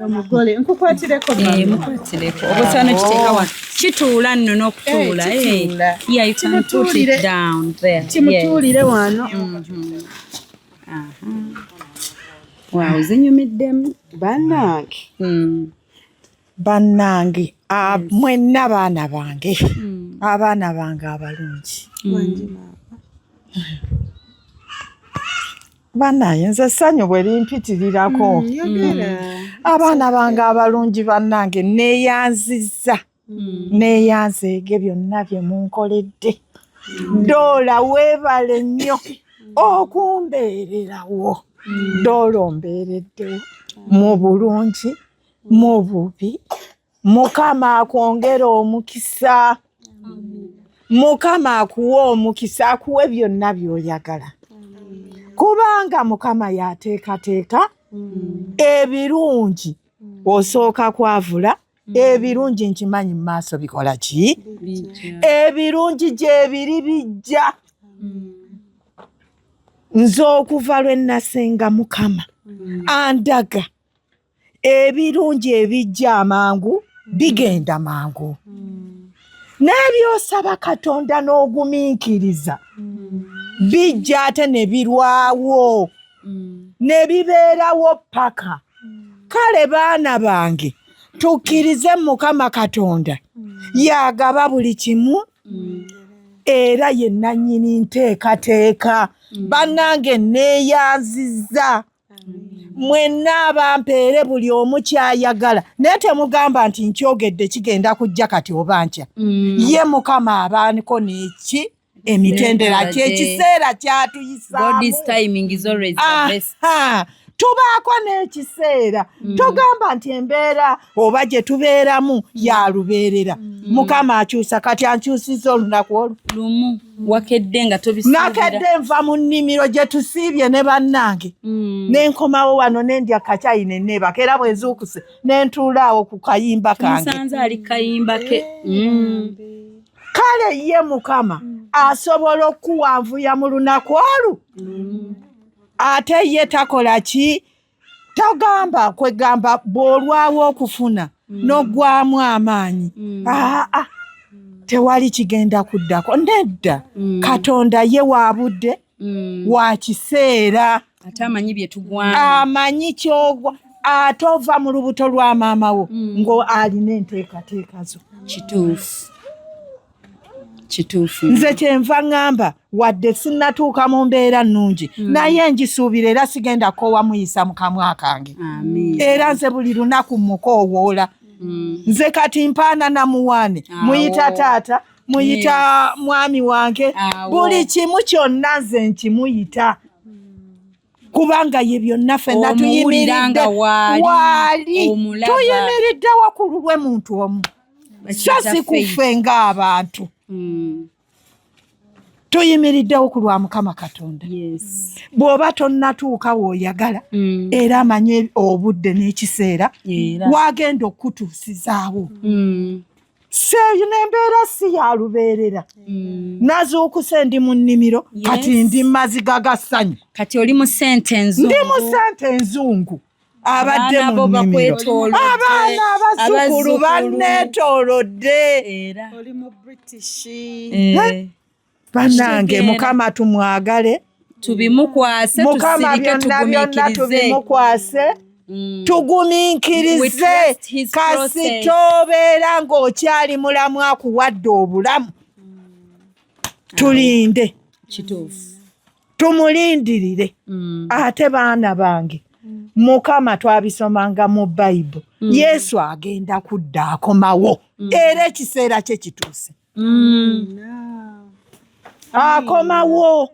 Omugole nkukwatireko. Eh, mukwatireko obusaano kiteeka wano kituula nno n'okutuula. Eh, kituula. Yeah, you can put it down there. Kimutuulire wano. Wow, zinyumiddemu. Bannange. Bannange, mwenna baana bange, abaana bange abalungi. Bannange, nze essanyu bwe limpitirirako. Abaana bange abalungi, bannange, neeyanzizza, neeyanzeege byonna bye munkoledde. Doola, weebale nnyo okumbeererawo. Doola, ombeereddewo mu bulungi, mu bubi. Mukama akwongere omukisa, Mukama akuwe omukisa, akuwe byonna by'oyagala, kubanga Mukama yateekateeka ebirungi. Osooka kwavula ebirungi, nkimanyi mu maaso bikola ki, ebirungi gyebiri bijja. Nze okuva lwe nasenga, Mukama andaga ebirungi ebijja amangu, bigenda mangu, n'ebyosaba Katonda n'ogumiikiriza bijja, ate ne birwawo ne bibeerawo paka. Kale baana bange, tukkirize Mukama Katonda yagaba buli kimu, era ye nannyini nteekateeka. Bannange, neeyanzizza mwenna abampeere buli omu kyayagala, naye temugamba nti nkyogedde kigenda kujja kati oba nkya. Ye Mukama abaaniko neki emitendera kyekiseera kyatuyisaamu. Tubaako n'ekiseera, togamba nti embeera oba gye tubeeramu yalubeerera. Mukama akyusa. Kati ankyusiza olunaku olwo lumu, wakedde nga tobisuubira. Nakedde nva mu nnimiro gye tusiibye ne bannange, nenkomawo wano, nendya kacyayi, neneebaka, era bwe nzuukuse nentuula awo ku kayimba kange. Musanze ali kayimba ke. Kale ye Mukama asobola okuwanvuya mu lunaku olu, ate ye takola ki, togamba kwegamba bw'olwawo okufuna n'oggwamu amaanyi, aa, tewali kigenda kuddako. Nedda, Katonda ye wa budde, wa kiseera. Ate amanyi bye tugwamu. Amanyi kyogwa, ate ova mu lubuto lwa maama wo ngo alina enteekateeka zo. Kituufu, kituufu. Nze kyenva ŋŋamba, wadde sinnatuuka mu mbeera nnungi, naye ngisuubira, era sigenda koowa muyisa mu kamwa kange. Amiina. Era nze buli lunaku mukoowoola. Nze kati mpaana namuwaane, muyita taata, muyita mwami wange, Awo. buli kimu kyonna nze nkimuyita, kubanga ye byonna ffenna Omuwulira tuyimiridde nga waali, waali omulaba. tuyimiriddewo ku lulwe muntu omu, so Bakiyita si faith. kuffe ng'abantu. Tuyimiriddewo ku lwa Mukama Katonda. Bw'oba tonnatuuka w'oyagala, era amanye obudde n'ekiseera Era. wagenda okutuusizaawo. Seeyo n'embeera si ya lubeerera. Nazuukuse ndi mu nnimiro, kati ndi maziga ga ssanyu. Kati oli mu sente enzungu. Ndi mu sente enzungu, abadde Abaana mu bo nnimiro, bakwetoolodde. Abaana, abazzukulu Abazzukulu. banneetoolodde. Era Oli mu British. Eh. Bannange, Kitegeera. Mukama tumwagale, Tubimukwase. Mukama Tusirike, byonna byonna tugumiikirize. tubimukwase, We tugumiikirize. trust his process. Kasita obeera ng'okyali mulamu, akuwadde obulamu, tulinde. Kituufu. Tumulindirire. Ate baana bange, Mukama twabisomanga mu Bayibuli, Yesu agenda kudda, akomawo, era ekiseera kye kituuse, akomawo.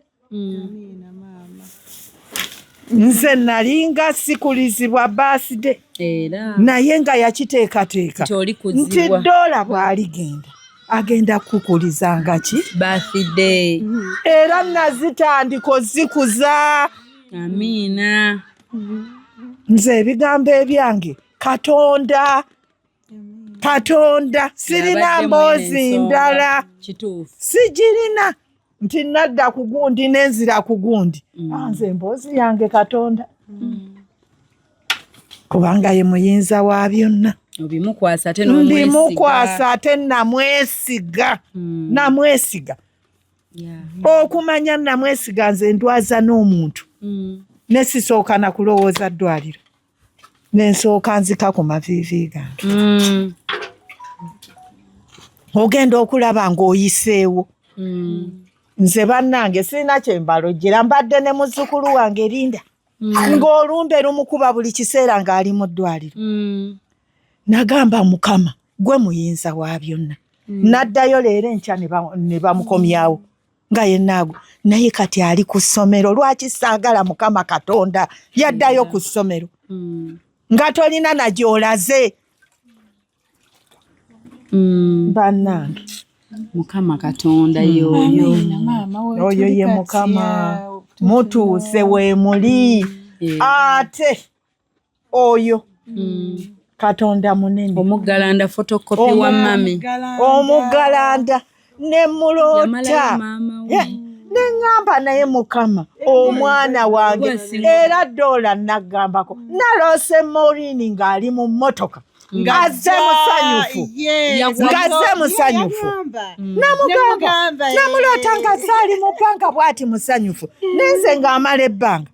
Nze nalinga sikulizibwa birthday, Era naye nga yakiteekateeka nti oli nti kuzibwa Doola bw'aligenda, agenda kukulizanga ki? Birthday. Era nazitandika ozikuza. Amiina. Nze ebigambo ebyange, Katonda, Katonda, sirina Yabadde mboozi mwene ensonga. ndala. Kituufu. Sigirina nti nadda ku gundi nenzira ku gundi. Ah, nze emboozi yange Katonda. Kubanga ye muyinza wa byonna. Obimukwasa ate n'omwesiga. Mbimukwasa ate namwesiga. Namwesiga. Okumanya namwesiga nze ndwaza n'omuntu. Ne sisooka na kulowooza ddwaliro. Ne nsooka nzika ku maviivi gange. Ogenda okulaba ng'oyiseewo. Nze bannange sirina kye mbalojjera, mbadde ne muzzukulu wange Linda. Ng'olumbe lumukuba buli kiseera ng'ali mu ddwaliro. Nagamba Mukama gwe muyinza wa byonna. N'addayo leero enkya ne bamukomyawo nga yennaago, naye kati ali ku ssomero. Lwaki saagala Mukama Katonda yaddayo ku ssomero nga tolina na gy'olaze? Bannange, Mukama Katonda y'oyo. Oyo ye Mukama mutuuse weemuli, ate oyo Katonda munene. Omuggalanda photocopy wa mami. Omuggalanda ne muloota. Yamalayo maama we. Ne ŋŋamba naye Mukama omwana wange, era Doola naggambako naloose Maureen ng'ali mu mmotoka ng'azze musanyufu, ng'azze musanyufu. Namugamba namuloota ng'azze ali mu bbanga bw'ati musanyufu, nenze ng'amala ebbanga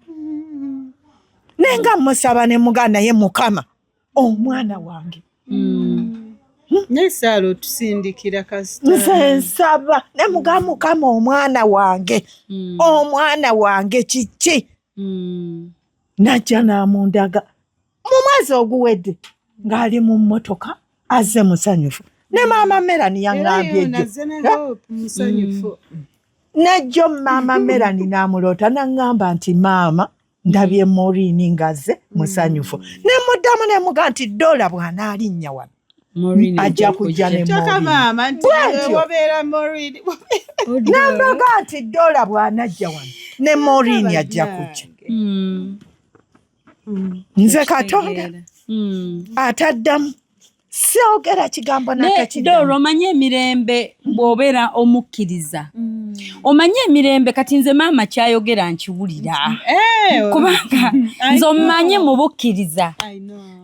naye nga musaba ne mugamba naye Mukama omwana wange. Naye Saala otusindikira kasita. Nze nsaba ne mugamba Mukama omwana wange, omwana wange kiki? Najja n'amundaga mu mwezi oguwedde ng'ali mu mmotoka azze musanyufu, ne maama Melanie yaŋŋambye ejjo musanyufu. Nejjo maama Melanie n'amuloota n'aŋŋamba nti maama ndabye Maureen ng'azze musanyufu. Ne muddamu ne mugamba nti Doola bw'anaalinnya wano ajja kujja ne Kyokka maama nti Bwentyo. wabeera Maureen. Nambaga nti Doola bw'anajja wano ne Maureen ajja kujja. Nze Katonda ataddamu soogera kigambo Doola natakiddamu. omanye emirembe bw'obeera omukkiriza, omanye emirembe. Kati nze maama kyayogera nkiwulira, kubanga nze omanyi mu bukkiriza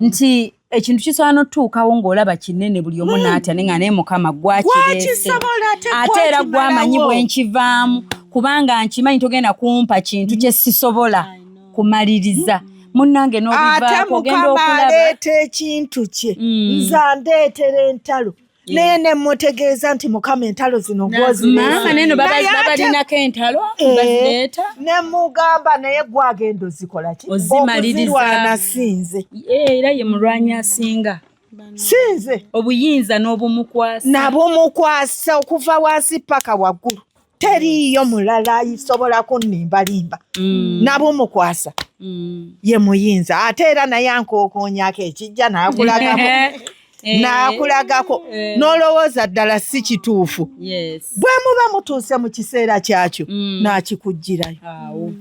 nti ekintu kisobola n'otutuukawo ng'olaba kinene, buli omu n'atya, naye nga naye Mukama gwakireese, Gwakisobola ate ate era gwamanyi gwakimalawo. bwe nkivaamu, kubanga nkimanyi togenda kumpa kintu kye sisobola kumaliriza. Munnange Ate n'obivaako ogenda Mukama okulaba aleeta ekintu kye, nze andeetera entalo, naye ne mutegeeza nti Mukama entalo zino gwozireese. Maama neno Naye ate- babalinako entalo Eh, bazireeta. Ne mugamba naye gwagenda ozikola ki? Ozimaliriza. Okuzirwana sinze. Era ye mulwanyi asinga. Sinze. Obuyinza n'obumukwasa. Nabumukwasa okuva wansi paka waggulu, teriiyo mulala asobola kunnimbalimba. Nabumukwasa, ye muyinza, ate era naye ankookoonyako ekijja n'akulagako n'akulagako n'olowooza ddala si kituufu. Bwe muba mutuuse mu kiseera kyakyo n'akikugirayo. Awo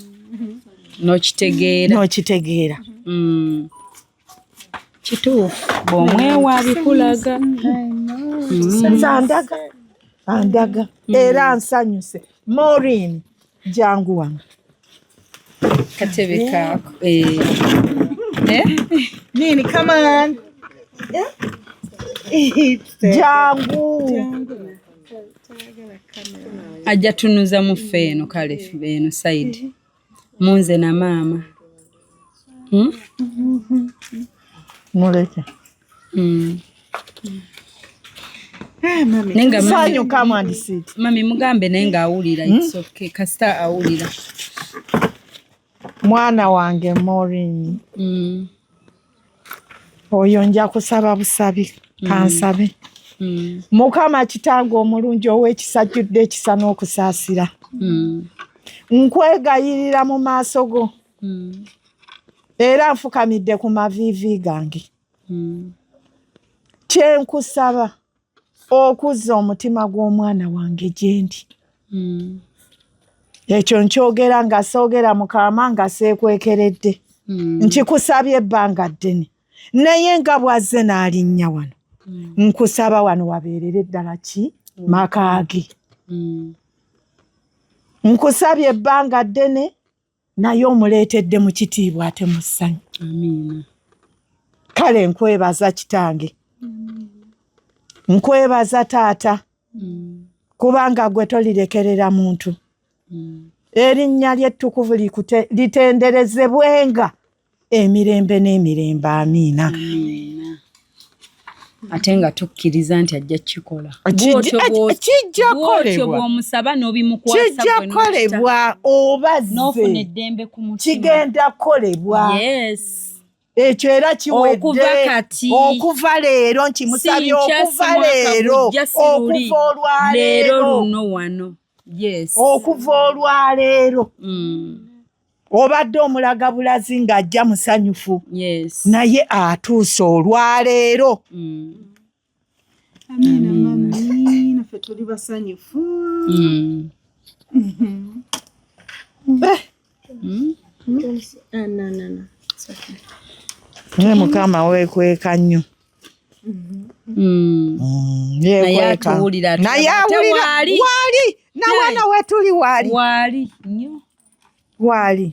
n'okitegeera. N'okitegeera. Kituufu, bw'omwewa bikulaga. Nze andaga, andaga era nsanyuse. Maureen, jangu wano. Katebe kaako. Eh. Eh? Nini, come on. Jangu. Ajja tunuza mu ffe eno, kale eno side munze na maama. Muleke. Naye nga mami- Sanyu, come and sit. Mami mugambe naye ng'awulira, it's okay, kasita awulira. Mwana wange Maureen, oyo nja kusaba busabi, kansabe. Mukama kitange omulungi ow'ekisa jjudde ekisa n'okusaasira, nkwegayirira mu maaso go era nfukamidde ku maviivi gange. Kyenkusaba okuzza omutima gw'omwana wange gye ndi. Ekyo nkyogera nga soogera mukaama, nga seekwekeredde. Nkikusabye ebbanga ddene, naye nga bw'azze n'alinnya wano, nkusaba wano wabeerere ddala ki maka ge. Nkusabye ebbanga ddene, naye omuleetedde mu kitiibwa ate mu ssanyu. Amiina. Kale nkwebaza kitange, nkwebaza taata, kubanga gwe tolirekerera muntu. Erinnya ly'ettukuvu litenderezebwenga emirembe n'emirembe. Amiina. Ate nga tukkiriza nti ajja kukikola. Kijja kukolebwa. Bw'omusaba n'obimukwasa. Kijja kukolebwa oba n'ofuna ze eddembe ku mutima. Kigenda kukolebwa. Yes. Ekyo era kiwedde. Okuva kati. Okuva leero nkimusabye. Si nkya, Okuva si mwaka leero. gujja, si luli. Okuva Leero olwaleero. luno wano, yes. Okuva olwaleero. Obadde omulaga bulazi ng'ajja musanyufu, naye atuuse olwaleero. Amiina mami, naffe tuli basanyufu. Eh. Ah, no, no, no. It's okay. Naye Mukama weekweka nnyo. Naye Yeekweka. atuwulira, atulaba. Naye Ate awulira. waali. Waali nawano wetuli waali. Waali nnyo. Waali.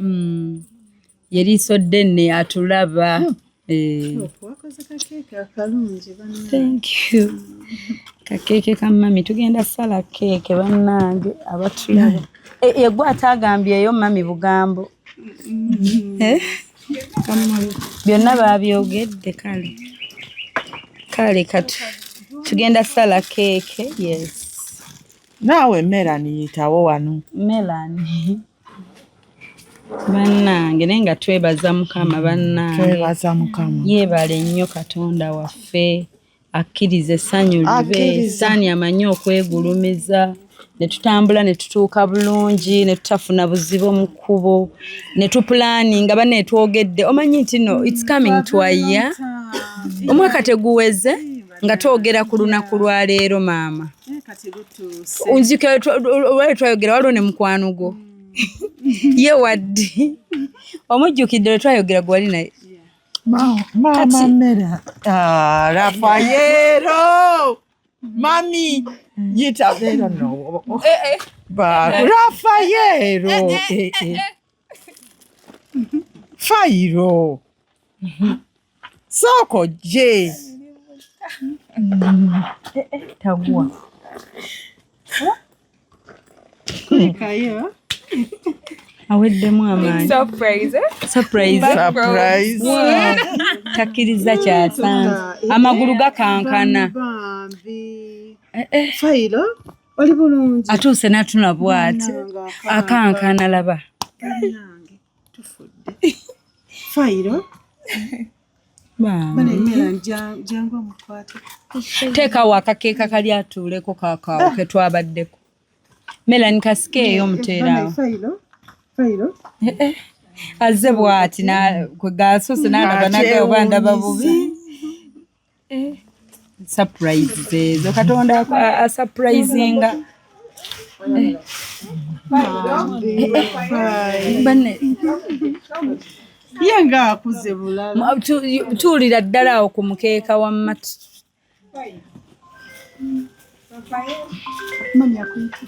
Yeriiso ddene atulaba. Eh. Wakoze kakeeke akalungi bannange. Thank you. Kakeeke ka mami, tugenda sala keeke bannange abatulaba. Eh, yegwe ataagambyeyo mami bugambo. Eh? Kamuli. Byonna baabyogedde kale. Kale katu tugenda sala keeke, yes. Naawe Melani yitawo wano. Melani. Bannange, naye nga twebaza Mukama bannange. Twebaza Mukama. Yeebale nnyo Katonda waffe akkiriza essanyu libe. Akkiriza. Saani amanyi okwegulumiza ne tutambula ne tutuuka bulungi ne tutafuna buzibu mu kkubo ne tupulaninga banne twogedde omanyi nti no it's coming to a year, omwaka teguweze nga twogera ku lunaku lwa leero maama. Eh, kati lutuuse. Nzijukira olwali twayogera waliwo ne mukwano gwo ye waddi omujjukidde lwe twayogera gwe wali naye. Maama Mera. Ah, Rafaelo. Mami, yita Vero no. Ba Rafaelo. Eh, eh. Fairo. Soko je. Tagwa. Kulikayo. Aweddemu amaanyi. Surprise, eh? Surprise. Surprise. Wow. Takkiriza kyasanze, amagulu gakankana. Bambi. Fairo, oli bulungi? Atuuse n'atunula bw'ati akankana laba. Bannange, tufudde. Fairo, Bambi. bane Mera jangu omukwate. Teekawo akakeeka kali atuuleko kakaawo ke twabaddeko. Melani kasikeeyo omuteeraawo. Bane Fairo, Fairo. Azze bw'ati kwe gasoose n'alaba naga oba ndaba bubi. Surprise ezo Katonda asurprisinga. Banne. Ye ng'akuze bulala. Tuulira ddala awo ku mukeeka wamma. Mami akuyita.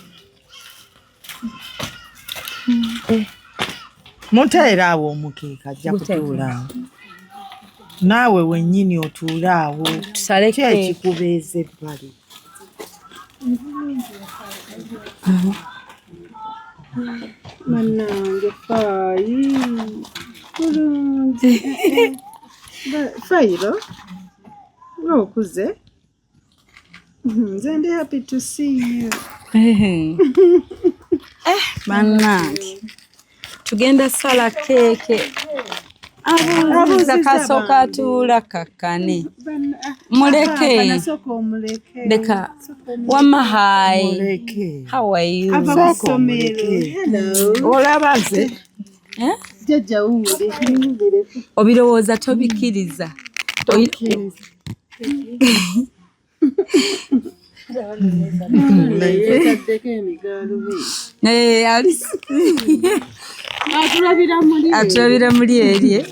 Muteera awo omukeeka ajja kutuula awo. Naawe wennyini otuule awo. Tusale Ki keeke. ekikubeeza ebbali? Bannange Faayi. Bulungi. Fairo, ng'okuze. Nze ndi happy to see you. Bannange, tugenda sala keeke. Abuuziza Abuuzizza kasooka bambi. atuula kakkane. Muleke. Kana sooka omuleke. Leka wamma, hi. Muleke. How are you? Ava ku Sooka ssomero. omuleke. Hello. Olaba nze. Eh? Jjajja wuwulire. Obirowooza tobikkiriza. Tokkiriza. Yetaddeko emigaalubi. Eh, Atulabira muli. Atulabira muli eri, eh?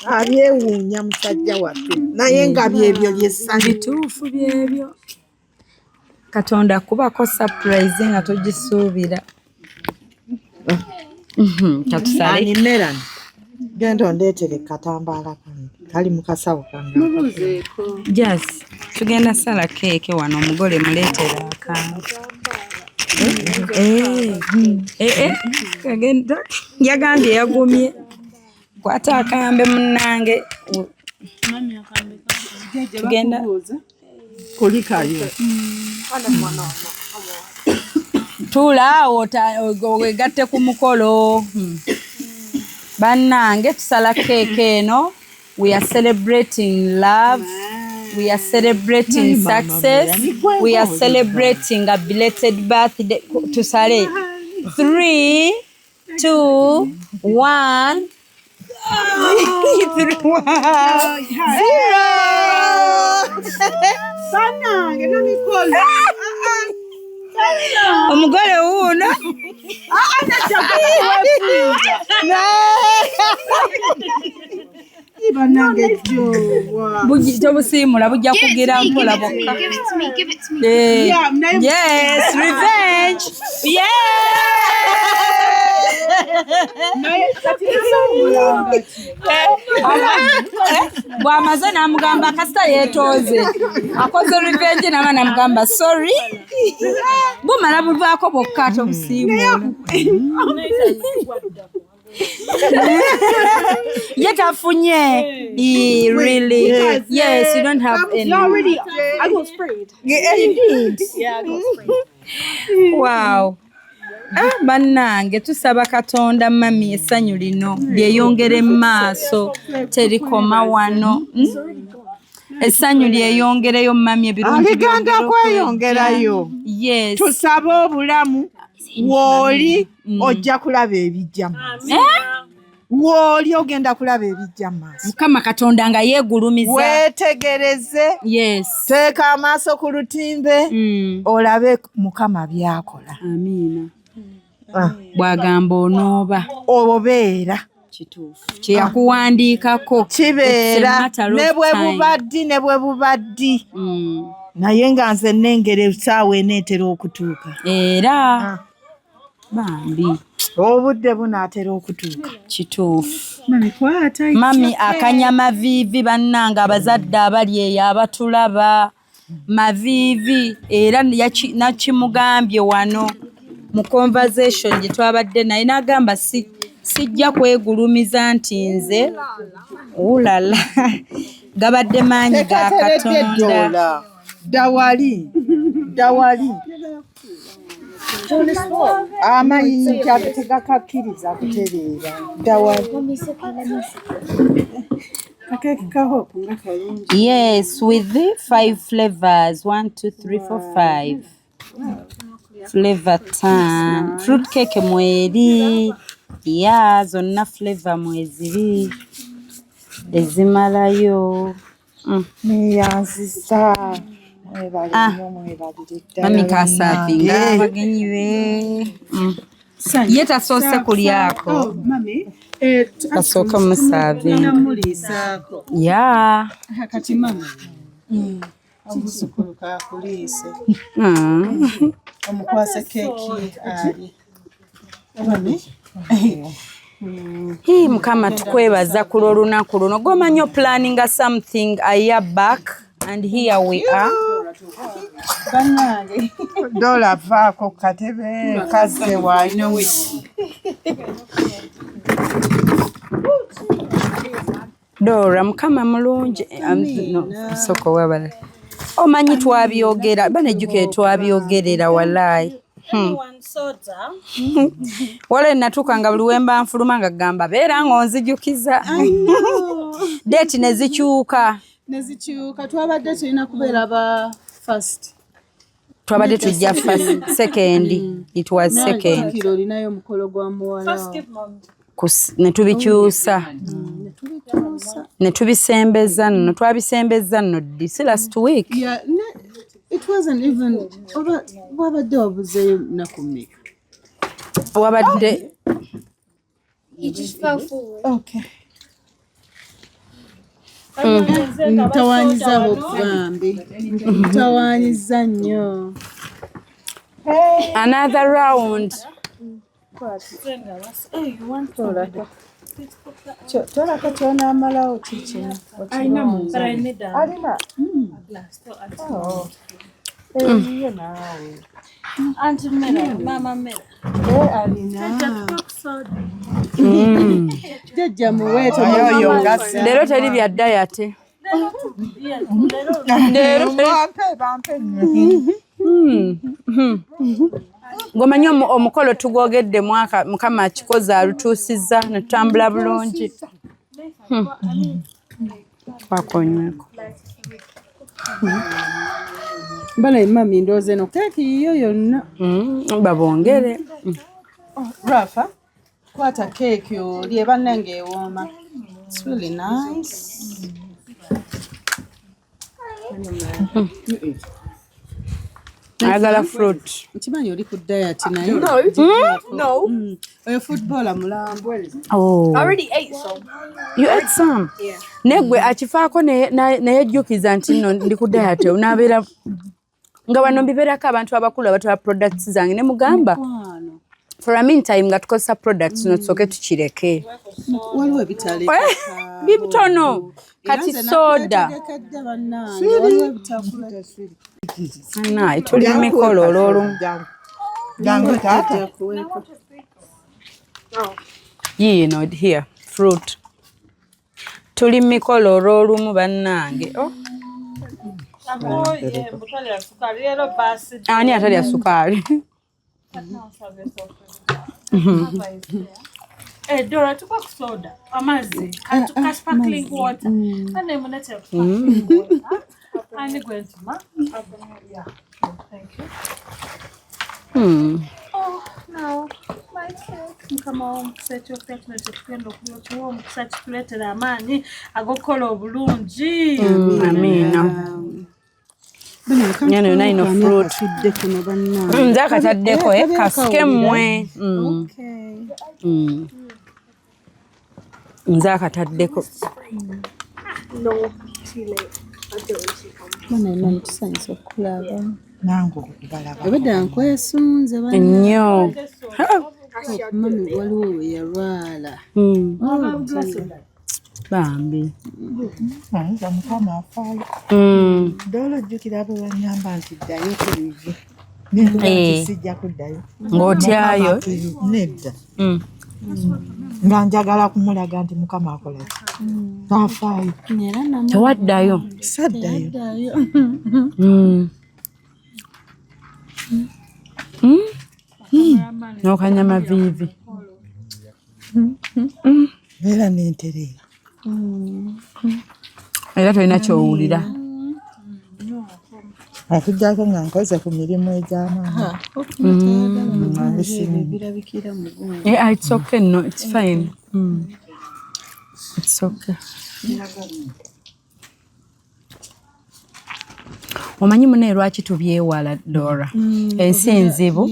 Abyewuunya musajja waffe naye nga byebyo byessanyu. Bituufu byebyo. Katonda akubako surprise nga togisuubira. Katusale. Ani Melani, genda ondeetere katambaala kano. Kali mu kasawo kange. Mubuuzeeko. Jas, tugenda sala keeke wano, omugole muleetera akantu. Eh, eh, eh, kagenda yagambye yagumye, kwata akambe munnange. Tugenda Kulikayo. Tuula awo wegatte ku mukolo. Bannange, tusala keeke eno. We are celebrating love, we are celebrating success, we are celebrating a belated birthday. Tusale, three, two, one, three, one, zero. Bannange, namikolo. Omugole wuuno. Bannange, jowa. Tobusiimula, bujja kugira mpola bokka. Give it to me, give it to me. Yeah, Yes, revenge, yes. Naye kati nasomulanga ki? Bw'amaze n'amugamba kasita yeetooze, akoze revenge, nama namugamba sorry. Bumala buvaako bwokka, tobusiimuula. Ye tafunye. Really? Yes, you don't have any. No, really, I got sprayed. Yeah, you did. Yeah, I got sprayed. Wow. Ah, bannange, tusaba Katonda mami essanyu lino lyeyongere mu maaso, terikoma wano. Essanyu lyeyongereyo mami, ebirungi Ligenda byongere. Kweyongerayo. Yes. Tusabe obulamu wooli, ojja kulaba ebijja mu maaso. Eh? Wooli ogenda kulaba ebijja mu maaso. Mukama Katonda nga yeegulumiza. Weetegereze. Yes. Teeka amaaso ku lutimbe, olabe Mukama byakola. Amiina. Bw'agamba onooba. Obeera. Kituufu kyeyakuwandiikako. Kibeera ne bwe buba ddi, ne bwe buba ddi, naye nga nze nnengera essaawa eneetera okutuuka. Era bambi obudde bunaatera okutuuka. Kituufu. Mami, kwata. Mami akanyamaviivi, bannange, abazadde abali eyo abatulaba, maviivi era nakimugambye wano mu conversation gye twabadde naye, n'agamba si sijja kwegulumiza nti nze ulala, gabadde maanyi ga Tekateredde. Katonda. Ddoola ddawali ddawali, amayinja tegakakkiriza kutereera ddawali. Akeeki ka Hope nga kalungi. Yes, with the five flavors. One, two, three, four, five. Flavor tan. Fruit cake mweri. Yeah, zonna flavor mweziri. Ezimalayo. Neyanziza, mwebale Ah. nnyo, mwebalire ddala. Mami kaservinga Bannange. abagenyi be. Ye tasoose kulyako. Oh, mami, eh, Kasooke muservinga. Tunamuliisaako. Yeah. Kati mami, omuzukulu kakuliise. Omukwase keeki ali. Mami. Hii, Mukama tukwebaza ku lw'olunaku luno. Gomanyi planninga something a year back and here we are. Bannange. Dola, vaako ku katebe kazze wali. Dora, Mukama mulungi. No, soko webale. Omanyi twabyogera, banejjukire twabyogerera walaayi. Wala natuuka nga buli wemba nfuluma nga gamba beera ng'onzijukiza. Date ne zikyuka. Nezikyuka, twabadde tulina kubeera ba first. Twabadde tujja first, second. It was second. Jjukira olinayo omukolo gwa muwala wo. Ne tubikyusa. Ne tubikyusa. Ne tubisembeza nno, twabisembeza nno ddi? Si last week? Yeah, it wasn't even oba wabadde wabuzeeyo nnaku mmeka? Wabadde You just fell forward. Okay. Ntawaanyiza bambi. Ntawaanyiza nnyo. Another round. Tolako ky'onaamalawo kikino. Alina mu ngalo. Alina. Oh. Eyiyo naawe. Auntie Mera, Mama Mera. Eh, alina. Jjajja muweeto. Oyo nga si- Leero teri bya diet. Leero Bampe, bampe nnyo. Ng'omanyi omukolo tugwogedde mwaka, Mukama akikoze alutuusizza ne tutambula bulungi. Twakonyweko. Bana mami ndowooza eno keeki yiyo yonna. Babongere. Rafa, kwata keeki olye bannange ewooma. It's really nice. Ayagala fruit. Nkimanyi oli ku diet naye. No. No. Oyo footballer mulambo. Oh. I already ate some. You ate some? Yeah. Naye gwe akifaako neyejjukiza nti nno ndi ku diet, onaabeera nga wano mbibeerako abantu abakulu abatwala products zange ne mugamba for a meantime nga tukozesa products no tusooke tukireke. Waliwo ebitali. Bitono. Kati soda. Nakuleetegekedde bannange, waliwo ebitakula. Naye tuli mu mikolo olw'olumu. Jangu taata. Yiino here fruit. Tuli mu mikolo olw'olumu bannange. Oh. Ani atalya sukaali? Eh, Dora, tupa ku soda, amazzi, ka sparkling water. Ane munete sparkling water. Ani gwentuma. Yeah. Thank you. Oh, no. My cake. Mukama w'omukisa, ekyokulya kino kye tugenda okulya okiwa omukisa kituleetera amaanyi ag'okukola obulungi. Amiina. Nyana yonna ino fruit. Atudde kuno bannange. Nze akataddeko Eh, kasike mmwe. Nze akataddeko. No, too late. I don't want to come. Bana mami tusanyusa okukulaba. Nange okubalaba. Obedda nkwesunze bannange. Nnyo. Mami waliwo we yalwala. Bambi. Nga Mukama afaayo. Doola ojjukira bwe wangamba nti ddayo ku bigi. Nenkuba nti sijja kuddayo. Ng'otyayo? Mukama nedda. Nga njagala kumulaga nti Mukama akola ki? Afaayo. Tewaddayo. Saddayo. N'okanyama viivi. Beera n'entereera. Era tolina ky'owulira. Okuggyako nga nkoze ku mirimu egy'amaanyi. Birabikira mu gundi. Yeah, it's okay. No, it's fine. It's okay. Omanyi munne lwaki tubyewala Dora? Ensi enzibu.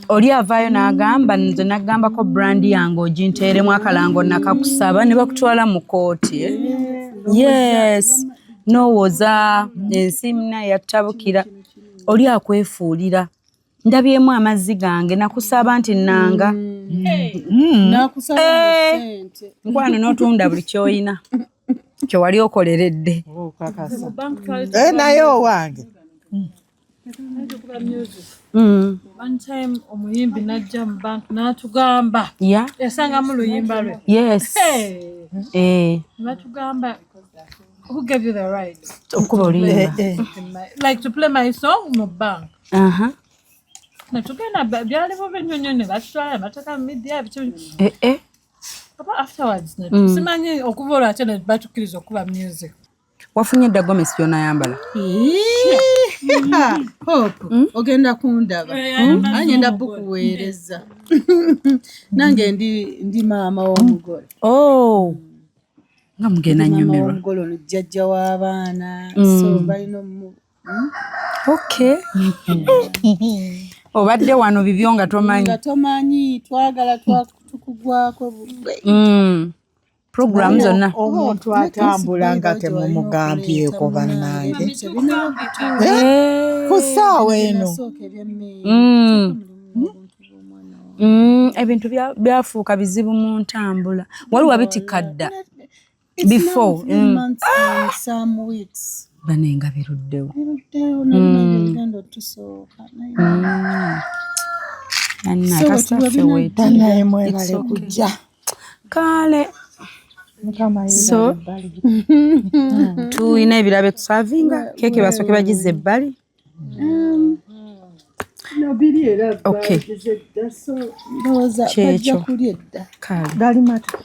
Oli avaayo n'agamba nze nagambako brand yange oginteeremu akalango nakakusaba ne bakutwala mu kkooti. Eh? Yes. N'owoza ensi muna yatabukira. Oli akwefuulira. Ndabyemu amazzi gange nakusaba nti nanga. Nakusaba Eh. ssente. Mukwano n'otunda buli ky'olina kye wali okoleredde. Okakasa. Eh, naye owange. One time omuyimbi n'ajja mu bank n'atugamba yasangamu luyimba lwe. Yes. Hey. Eh. N'atugamba who gave you the right Okuba oluyimba. Like to play my song mu bank. Aha. Netugenda byali bubi nnyo nnyo ne batutwala ne bateeka mu media biki. Eh, eh. Oba afterwards ne simanyi okuva olwo ate ne batukkiriza okuba music. Wafunye dda gomesi gy'onayambala? Hope, ogenda kundaba. Aye ngenda bukuweereza. Nange ndi maama w'omugole. Oh. Nga mugenda Ndi maama nyumirwa. w'omugole ono jjajja w'abaana. So balina omu Okay. Obadde wano bibyo nga tomanyi. Nga tomanyi twagala tukugwako bugwe. Program zonna. Omuntu atambula nga temumugambyeko bannange. Eh. Ku ssaawa eno. Ebintu byafuuka bizibu mu ntambula. Wali wabitikka dda before. Bane nga biruddewo. Mwebale kujja. Kale. So tulina ebirabo tusavinga keeke basooke bagizza ebbali. Okay. Kyekyo. Kale. Gali mata.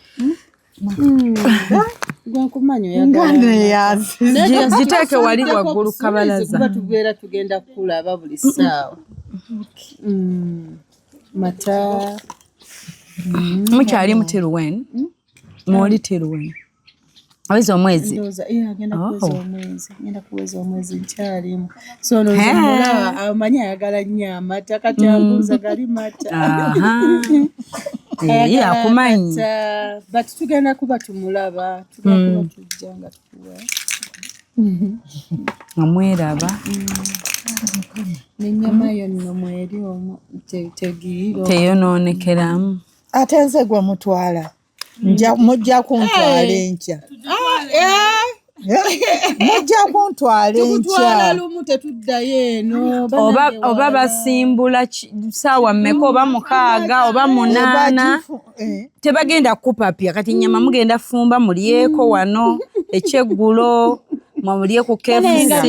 Giteeke wali waggulu kabalaza. Kuba tubeera tugenda kulaba buli ssaawa. Mata. Mukyali mu till when? Mwoli till when? Aweza omwezi? Ndowooza agenda kuweza omwezi. Ngenda kuweza omwezi nkyalimu. So ndowooza mulaba amanyi ayagala nnyo amata kati ambuuza gali mata. Akumanyi. But tugenda kuba tumulaba. Tugenda kuba tujja nga tukuwa. Nga mweraba. N'ennyama yo nno mweri omwo tegiiro. Teyonoonekeramu. Ate nze gwe mutwala. Mujja kuntwala enkya. Mujja kuntwala enkya. Tukutwala lumu tetuddayo eno. Oba basimbula ssaawa mmeka oba 6 oba 8. Tebagenda kukupapya kati nnyama mugenda fumba mulyeko wano ekyeggulo mulye ku KFC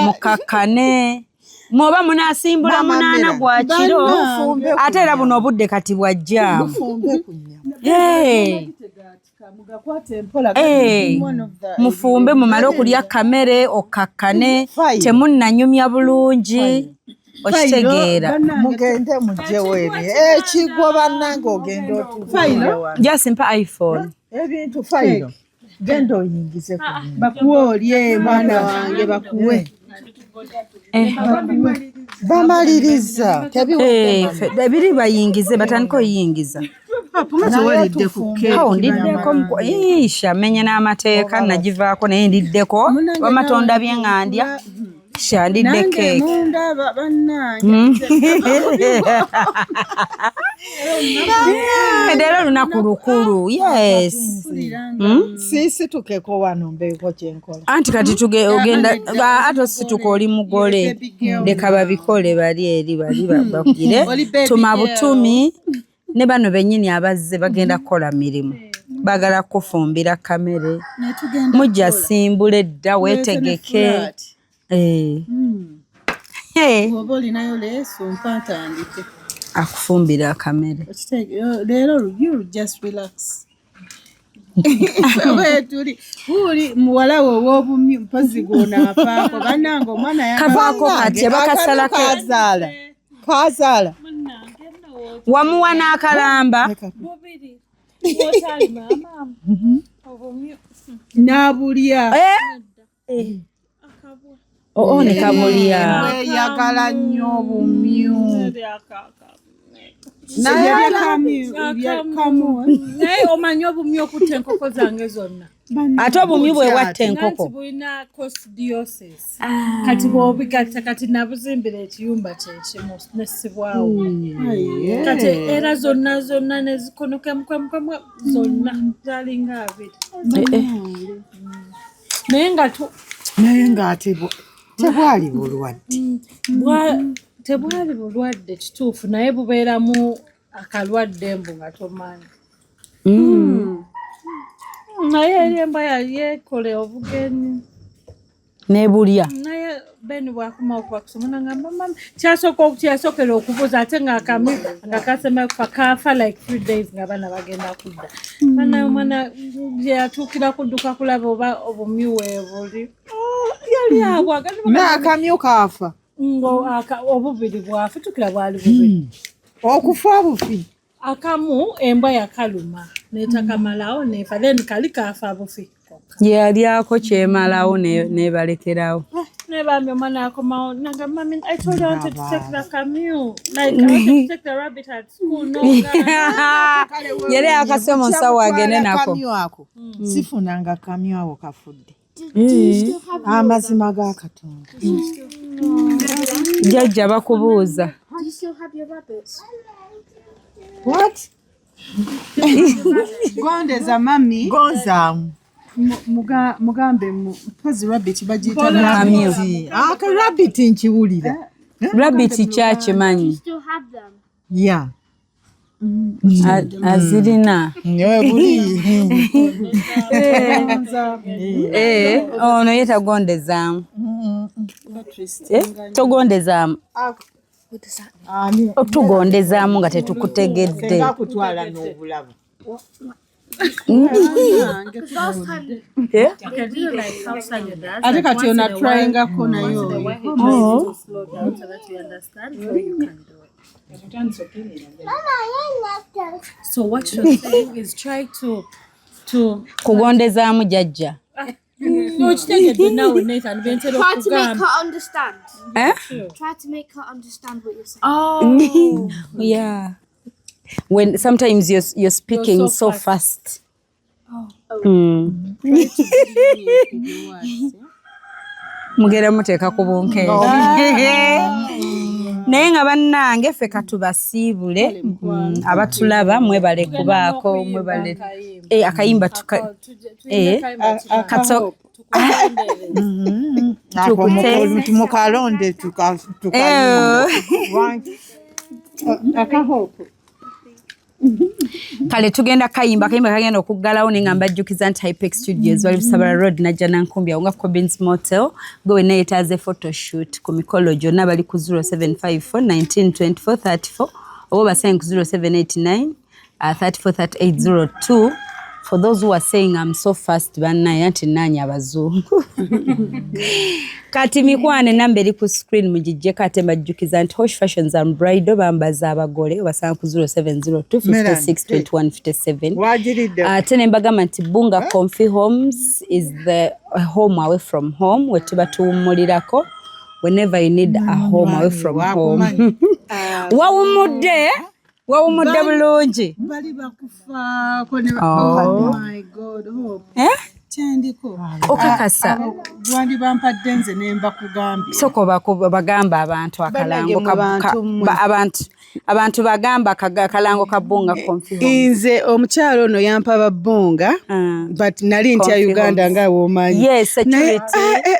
mukakkane. Mwoba munaasimbula 8 gwa kiro ate era buno obudde kati bwajja. Mufumbe mumale okulya kamere okakkane temunnanyumya bulungi okitegeera. Mugende mugyewo eri ekigwo bannange ogenda otuuka. Just mpa iPhone. Ebintu fayiro genda oyingize ku bakuwe olye mwana wange bakuwe. Bamaliriza ebiri bayingize batandika oyingiza. Ndiddeko isha menye n'amateeka nagivaako naye ndiddeko wamatonda bye nga ndya sha ndidde keeki. Leero lunaku lukulu. Yes. Siisitukeko wano mbeeko kye nkola. Anti kati ogenda ate osituka oli mugole leka babikole bali eri bali bakugire tuma butumi ne bano bennyini abazze bagenda kukola mirimu baagala kufumbira kamere mujja simbula edda weetegeke. Bw'oba olinayo leesu mpa ntandike. Akufumbira akamere. Leero you just relax. Tuli uli muwala wo ow'obumyu mpozzi gw'onaafaako bannange omwana kavaako kati bakasalako kazaala wamuwa n'akalamba n'abulya. Oo ne kabulya. Mweyagala nnyo obumyu. Naye omanyi obumyu okutta enkoko zange zonna. Ate obumyu bwe bwatta enkoko. Bulina coccidiosis. Kati bw'obigatta kati nabuzimbira ekiyumba kyekimu nessibwawo. Kati era zonna zonna ne zikonokemukemuke zonna zalinga 2. Naye nga ate tebwali bulwadde. Tebwali bulwadde kituufu naye bubeeramu akalwadde mbu nga tomanyi. Naye eri embwa yali ekola obugenyi. Nebulya. Naye Ben bw'akomawo okuva kusoma n'angamba mami kyasookera okubuuza ate ng'akamu nga kasemayo kufa kaafa like 3 days ng'abaana bagenda kudda. Bana omwana gye yatuukira kudduka kulaba oba obumyu weebuli. Yali abwaga. N'akamyu kaafa. Obubiri bwafa tukira bwali bubiri. Okufa bufi. Akamu embwa yakaluma n'etakamalawo n'efa then kali kaafa bufi. Yalyako kyemalawo nebalekerawo. Nebambi omwana akomawo nanga mami I told you I wanted to take the kamyu like I wanted to take the rabbit at school no. Yali akasoma nsawo agende nako. Sifunanga kamyu awo kafudde. Amazima ga Katonda. Jjajja bakubuuza. What? Gondeza mami. Gonzaamu. Mugambe mpozi rabbit bagiyita. Kamyu. Aka rabbit nkiwulira. Rabbit kyakimanyi. Still have them. Yeah. Azirina. Buli. Eh, ono ye tagondezaamu. Eh, togondezaamu. Otugondezaamu nga tetukutegedde. Senga kutwala n'obulabu. Eh? Okay, do you like how Sanyu does? Ate Like kati once in ona a while, tryingako naye once in a oyo. while, he Oh. tries to slow down so that you understand so you can do it. So what you're saying is try to Kugondezaamu jjajja. Okitegedde naawe Nathan bentera Try to make okugamba. her understand. Eh? Try to make her understand what you're saying. Oh. Yeah. When sometimes you're speaking You're so so fast. Mugenda muteeka ku bunkenke. Naye nga bannange ffe katubasiibule, abatulaba mwebale kubaako, mwebale. Eh, akayimba tuka eh, kato tukute Mukalonde tukayimba. Kale tugenda kayimba, kayimba kagenda okuggalawo, naye nga mbajjukiza nti Hypex Studios bali Busabala Road, Najja Nankumbi awo nga Cobins Motel. Gwe wenna yeetaaze photoshoot ku mikolo gyonna, bali ku 0754 1924 34 oba obasange ku 0789 34 3802. For those who are saying I'm so fast, bannaye anti naanya abazungu. Kati mikwano, enamba eri ku screen mugijjeko. Ate mbajjukiza nti Hosh Fashions and Bridal bambaza abagole, obasanga ku 0702 56 21 57. Wagiridde. Ate ne mbagamba nti Bunga Comfy Homes is the home away from home we tuba tuwummulirako whenever you need a home away from home. Wawummudde, wawummudde bulungi. Bali bakufaako ne Oh. Oh my God, Hope. Eh? Kyendiko. Okakasa? Wandi bampadde nze ne mbakugambye. Soko bagamba abantu akalango Bannange mwe bantu mmwe. Abantu bagamba akalango ka Bunga Comfy Homes. Nze omukyalo ono yampa babbunga, but nali ntya Comfy Uganda Homes. nga womanyi. Yes, security. Naye,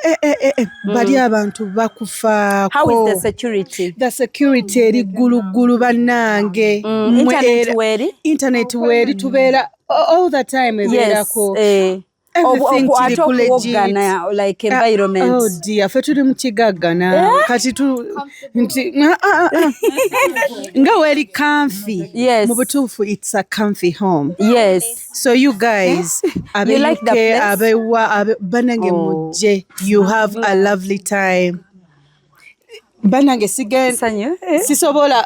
eh, bali abantu bakufaako. How is the security? The security eri gguluggulu bannange. Mmwe Internet weeri? Internet weeri, tubeera all the time ebeerako. Yes, eh. Everything kiri Ate ku legit. okuwoggana, like environment. Oh dear, ffe tuli mu kigagga naawe. Kati tu nti ah, ah, ah. Nga weeri comfy. Yes. Mu butuufu it's a comfy home. Yes. So you guys, abe You like the UK, place? abewa, abe bannange Oh. mujje. You have a lovely time. Bannange Sanyu, eh? sisobola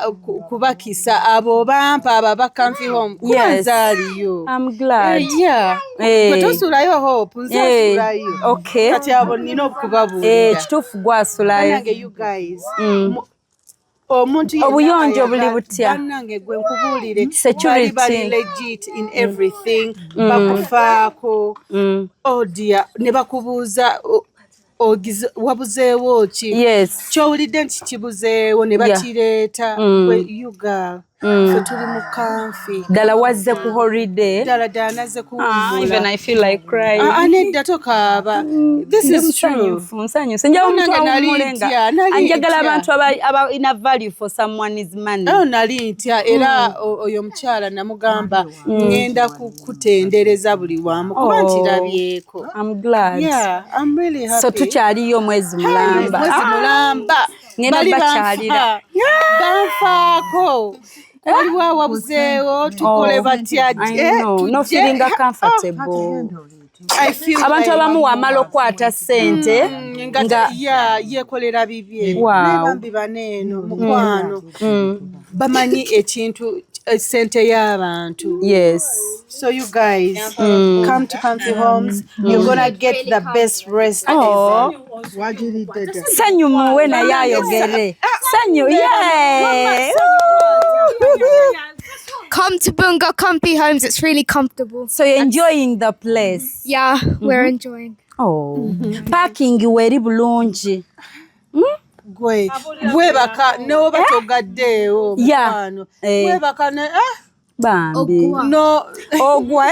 kubakisa abo bampa abo aba comfy home kuba Yes. nze aliyo. I'm glad. Eh, yeah. Eh. Gwe tosulayo Hope, nze Eh, asulayo. okay. Kati abo nina okubabuulira. Eh, kituufu gwasulayo. Bannange you guys. Omuntu yenna Obuyonjo buli ayagala- butya? Bannange gwe nkubuulire. Security. Bali legit in everything. Bakufaako. Oh dear, ne bakubuuza wabuzeewo ki? Yes. Ky'owulidde nti kibuzeewo ne bakireeta. Gwe you girl. Ffe tuli mu comfy. Ddala wazze ku holiday. Ddala ddala nazze Ah, kuwummula. even I feel like crying. Ah, ah, nedda tokaaba. This Ndi is true. musanyufu, nsanyuse. Njagala omuntu Bannange nali awummule nga ntya, nali njagala ntya. abantu aba ina value for someone's money. Oh, nali ntya era oyo omukyala namugamba ŋŋenda kutendereza buli wamu kuba Oh. nkirabyeko. I'm glad. Yeah, I'm really happy. So tukyaliyo omwezi mulamba. Mwezi Ah, mulamba. Ngenda Bali bakyalira. banfaako. Waliwo awabuzeewo tukole Oh, batya? I know. No feeling comfortable. I feel Abantu like- abamu wamala okukwata ssente nga nga ya yeekolera bibye. Wow. Naye bambi baneeno mukwano bamanyi ekintu sente y'abantu. Yes. So you guys come to Comfy Homes. You're gonna get the best rest. Oh. Wagiridde dda. Sanyu muwe naye ayogere. Sanyu, yeah. Come to Bunga Comfy Homes. It's really comfortable. So you're enjoying the place? Yeah, we're enjoying. Oh. Parking weri bulungi. Gwe webaka n'oba togaddeewo Yeah. mukwano. Eh. Webaka ne ah. Bambi. Ogwa. No. Ogwa.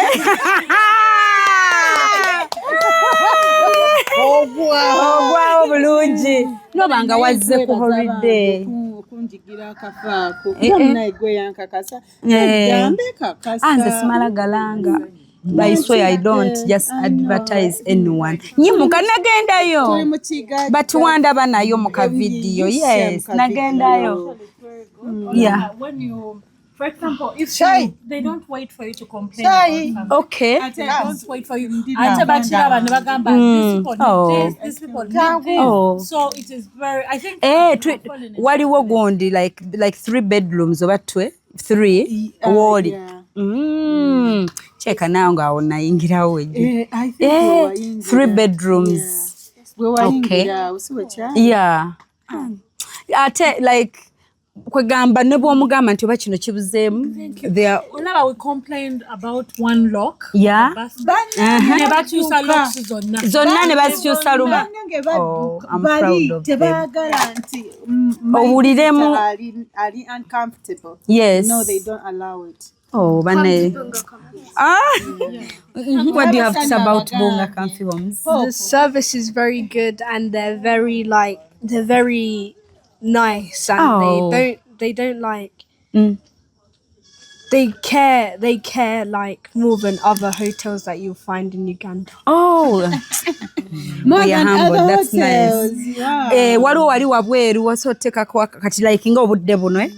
Ogwa. Ogwawo bulungi. Noba nga wazze ku holiday. Kunjigira akafaako. Eh, eh. Naye gwe yankakasa. Eh. Gambe kakasa. Ah, nze simala galanga. I swear I don't just advertise anyone. Nyimuka nagendayo. Tuli mu kigatta. But wandaba nayo mu ka video. Yes, mu ka nagendayo. Yeah. When you, for example, if Shy. you, they don't wait for you to complain Shy. about something. Okay. Ate don't wait for you. Ate bakiraba ne bagamba, these people need Oh. this, these people need this. Oh. So it is very, I think Eh, you have fallen in waliwo gundi like three bedrooms oba twe three wooli. Kyeka nange awo nayingirawo wejji. Eh, I think Eh, we wayingira. three bedrooms. We wayingira awo, si bwe kyali? Yeah. Ate like kwegamba ne bw'omugamba nti oba kino kibuzeemu they are Olaba we complained about one lock. Yeah. The bathroom. Ne bakyusa locks zonna. Zonna ne bazikyusa lumu. Bannange Oh, I'm bali proud of them. tebaagala nti my Owuliremu- sister ali uncomfortable. Yes. No, they don't allow it. Oh, bane. Ah. What do you have to say about Bunga Comfy Homes? The service is very good and they're very like they're very nice and Oh. they don't like they care like more than other hotels that you'll find in Uganda. Oh. More We are than humbled. other That's nice. hotels. Yeah. Eh, waliwo wali wabweru wasobola oteekako kati like nga obudde buno eh?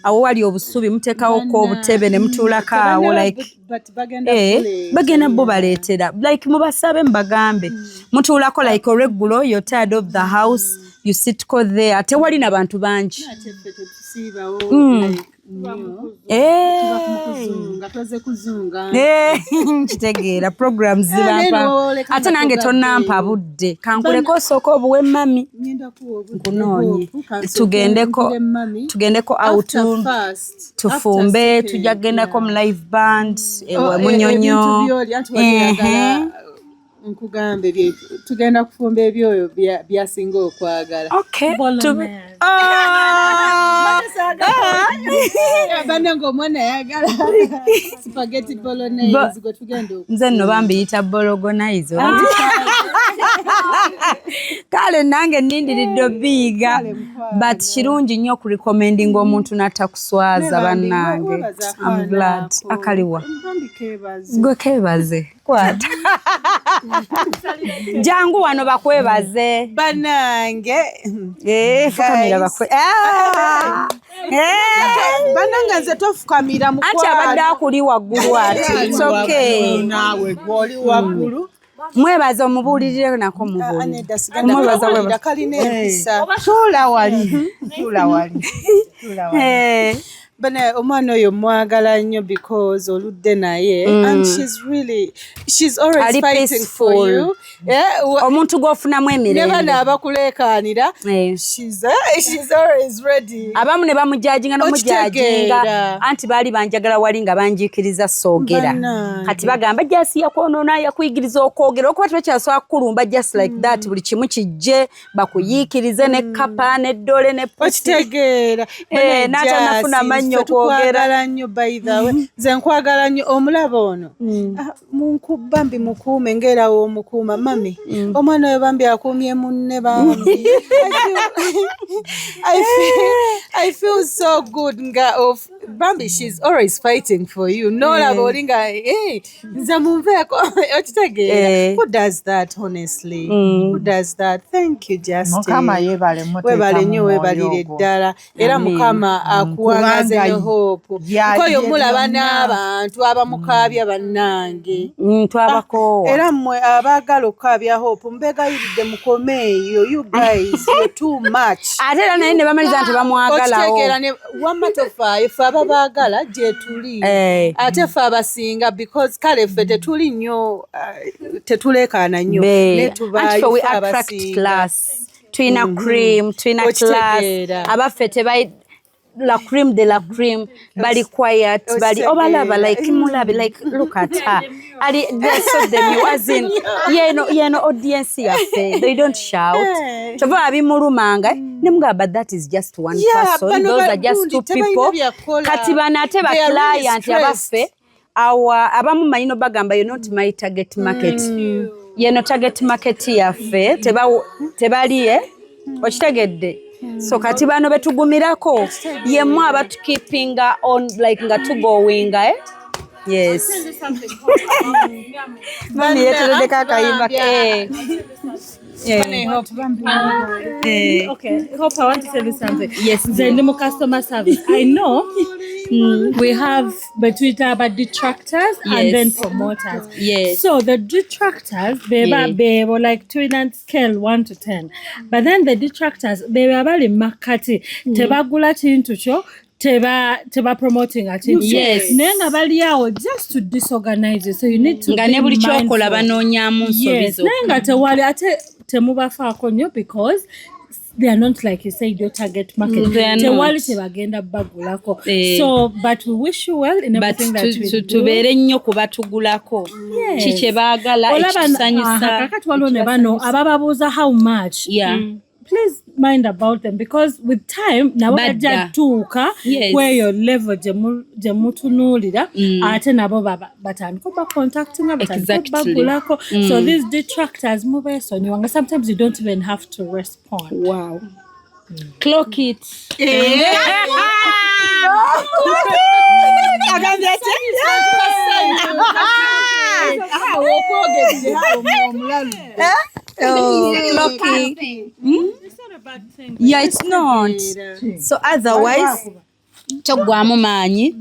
Awo wali obusubi muteekawoko obutebe ne mutuulako awo like But bagenda Eh, kuleeta. bagenda bo baleetera like mubasabe mubagambe mutuulako like olweggulo, you're tired of the house, you sit ko there, ate wali nabantu bangi. Ate ffe tetusiibawo like nnyo. Eh. Tuba mu kuzunga, twaze kuzunga. Eh, nkitegeera programs Eh, zibampa n'oleka ate nange nga tonnampa budde kankuleko osooka obuwe mami Ngenda kuwa obudde nkunoonye hope, kansooke tugendeko ngule mami. tugendeko out After first, tufumbe after tujja kugendako mu live band Oh, ewa eh, Munyonyo. ebintu by'oli, anti wali oyagala, nkugambe tugenda kufumba ebyoyo byasinga okwagala. Okay. Bannange omwana ayagala spaghetti bolognese gwe tugenda Nze nno bambiyita bolognese. Kale nange nnindiridde obiyiga, but kirungi nnyo okurecommendinga omuntu n'atakuswaza. Bannange, I'm glad. Akaliwa Bambi keebaze. Gwe keebaze, kwata, jangu wano bakwebaze. Bannange. Eh, fukamira bakwe. Ah! Eh! Bannange nze tofukamira. Anti abadde akuli waggulu ati it's okay. Naawe gw'oli waggulu. Mwebaze, omubuulirire nako mubuulire. Omwebaza, webaza. Kalina empisa. Tuula wali, tuula wali, tuula wali. Eh. Bana omwana oyo mwagala nnyo because oludde naye and she's really, she's always Ali fighting for peaceful. you. Yeah, Omuntu gw'ofunamu ne emirembe. bano abakuleekaanira, she's always ready. Abamu ne bamujajinga n'omujajinga. Okitegeera. Anti baali banjagala wali nga banjiikiriza soogera. Bannange. Kati bagamba jasi yakwonoona, yakuyigiriza okwogera, okuba tebakyasobola kukulumba just like that. Buli kimu kijje bakuyiikirize ne kapa n'eddole ne pusi. Okitegeera. Eh, n'atanafuna mannyo kwogera. Tukwagala nnyo. By the way, nze nkwagala nnyo. Omulaba ono. Ah, bambi mukuume ng'era w'omukuuma mami. Omwana oyo bambi akuumye munne bambi. I feel so good nga of bambi she's always fighting for you. Nolaba oli nga, hey, nze munveeko, okitegeera? Eh. Who does that, honestly? Who does that? Thank you, Justin. Mukama yeebale muteeka Webale mu nnyo, mwoyo weebalire ogwo. ddala era. Amen. Mukama akuwangaze Kubanga ne Hope. Nkoyo ye mulaba byonna. n'abantu abamukaabya bannange. Twabakoowa. Era mmwe abaagala okukaabya Hope, mbegayiridde mukomeeyo. You guys, you're too much. Ate era naye ne bamaliza nti bamwagalawo. Okitegeera? Ne wamma tofaayo, ffe ababaagala gye tuli. Eh. Ate ffe abasinga, because kale ffe tetuli nnyo, tetuleekaana nnyo. Be. Ne Anti tubaayo ffe we ffe attract abasinga. class, tulina cream, tulina class. Okitegeera. Abaffe tebai La cream de la cream, bali quiet, bali obalaba, like mulabe, like look at her, ali they're so demure, as in yeno audience yaffe, they don't shout. Kyova abimulumanga nemugamba, but that is just one person, those are just two people. Kati bano ate ba client abaffe awa abamu manyi bagamba, "You're not my target market." Yeno target market yaffe tebali okitegedde? So kati bano betugumirako, yemu abatukeepinga on, like nga tugowinga, eh? Yes, mami yetereddeko akayimba eh. Yeah. Okay, Hope, I want to tell you something. Yes. Nze ndi mu customer service. I know we have between our detractors and then promoters. So the detractors, they were like tulina scale 1 to 10. But then the detractors, be bali makati, tebagula kintu kyo, teba promoting kintu. Naye nga bali awo just to disorganize you. So you need to nga ne buli kyokola banoonyaamu nsobi. Yes. Naye nga tewali, ate temubafaako nnyo because they are not, like you said, your target market. Tewali kyebagenda bagulako. So but we wish you well in everything that we do. Tubeere nnyo kubatugulako, ki kye baagala, ekitusanyusa. Kakati waliwo ne bano abababuuza how much. Please mind about them because with time nabo bajja tuuka kweyo level gye mutunuulira, ate nabo batandika obacontactinga, batandika obagulako. So these detractors, mubeesonyiwa nga sometimes you don't even have to respond. Wow. Clock it. Agambye ati okwogedde omulalu. Oh, clocking. Yeah, it's not. So otherwise, toggwamu maanyi.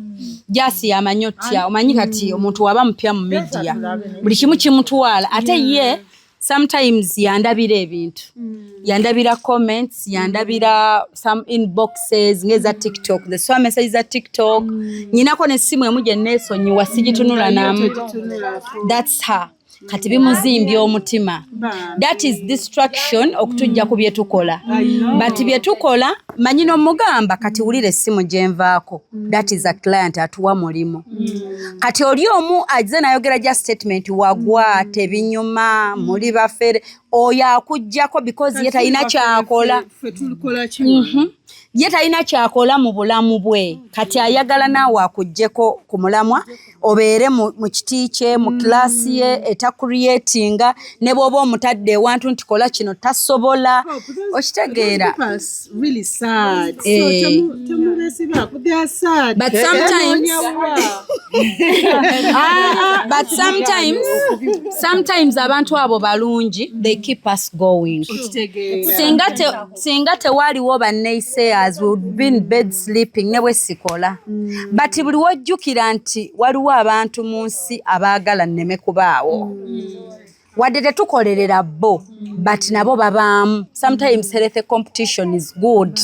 Jasi yamanyi otya, omanyi kati omuntu waba mupya mu media, buli kimu kimutwala, ate ye sometimes yandabira ebintu, yandabira comments, yandabira some inboxes ngeza TikTok, the swa message za TikTok. Nyinako n'essimu emu gye neesonyiwa, sigitunula namu, that's her. Kati bimuzimbya omutima, that is distraction okutujja ku bye tukola. But bye tukola manyi n'omugamba, kati wulira essimu gye nvaako, that is a client atuwa mulimu. Kati oli omu azze n'ayogera ja statement, wagwa tebinyuma, muli bafere, oyo akuggyako because ye talina kyakola. Ye talina kyakola mu bulamu bwe, kati ayagala naawe akuggyeko ku mulamwa, obeere mu kiti kye, mu class ye etacreatinga, ne bw'oba omutadde ewantu nti kola kino, tasobola. Okitegeera? Eh. But sometimes abantu abo balungi, they keep us going. Singa tewaaliwo ba naysayers, we would be in bed sleeping ne bwe sikola. But buli wojjukira nti waliwo abantu mu nsi abaagala nneme kubaawo, wadde tetukolerera bo, but nabo babaamu. Sometimes health competition is good,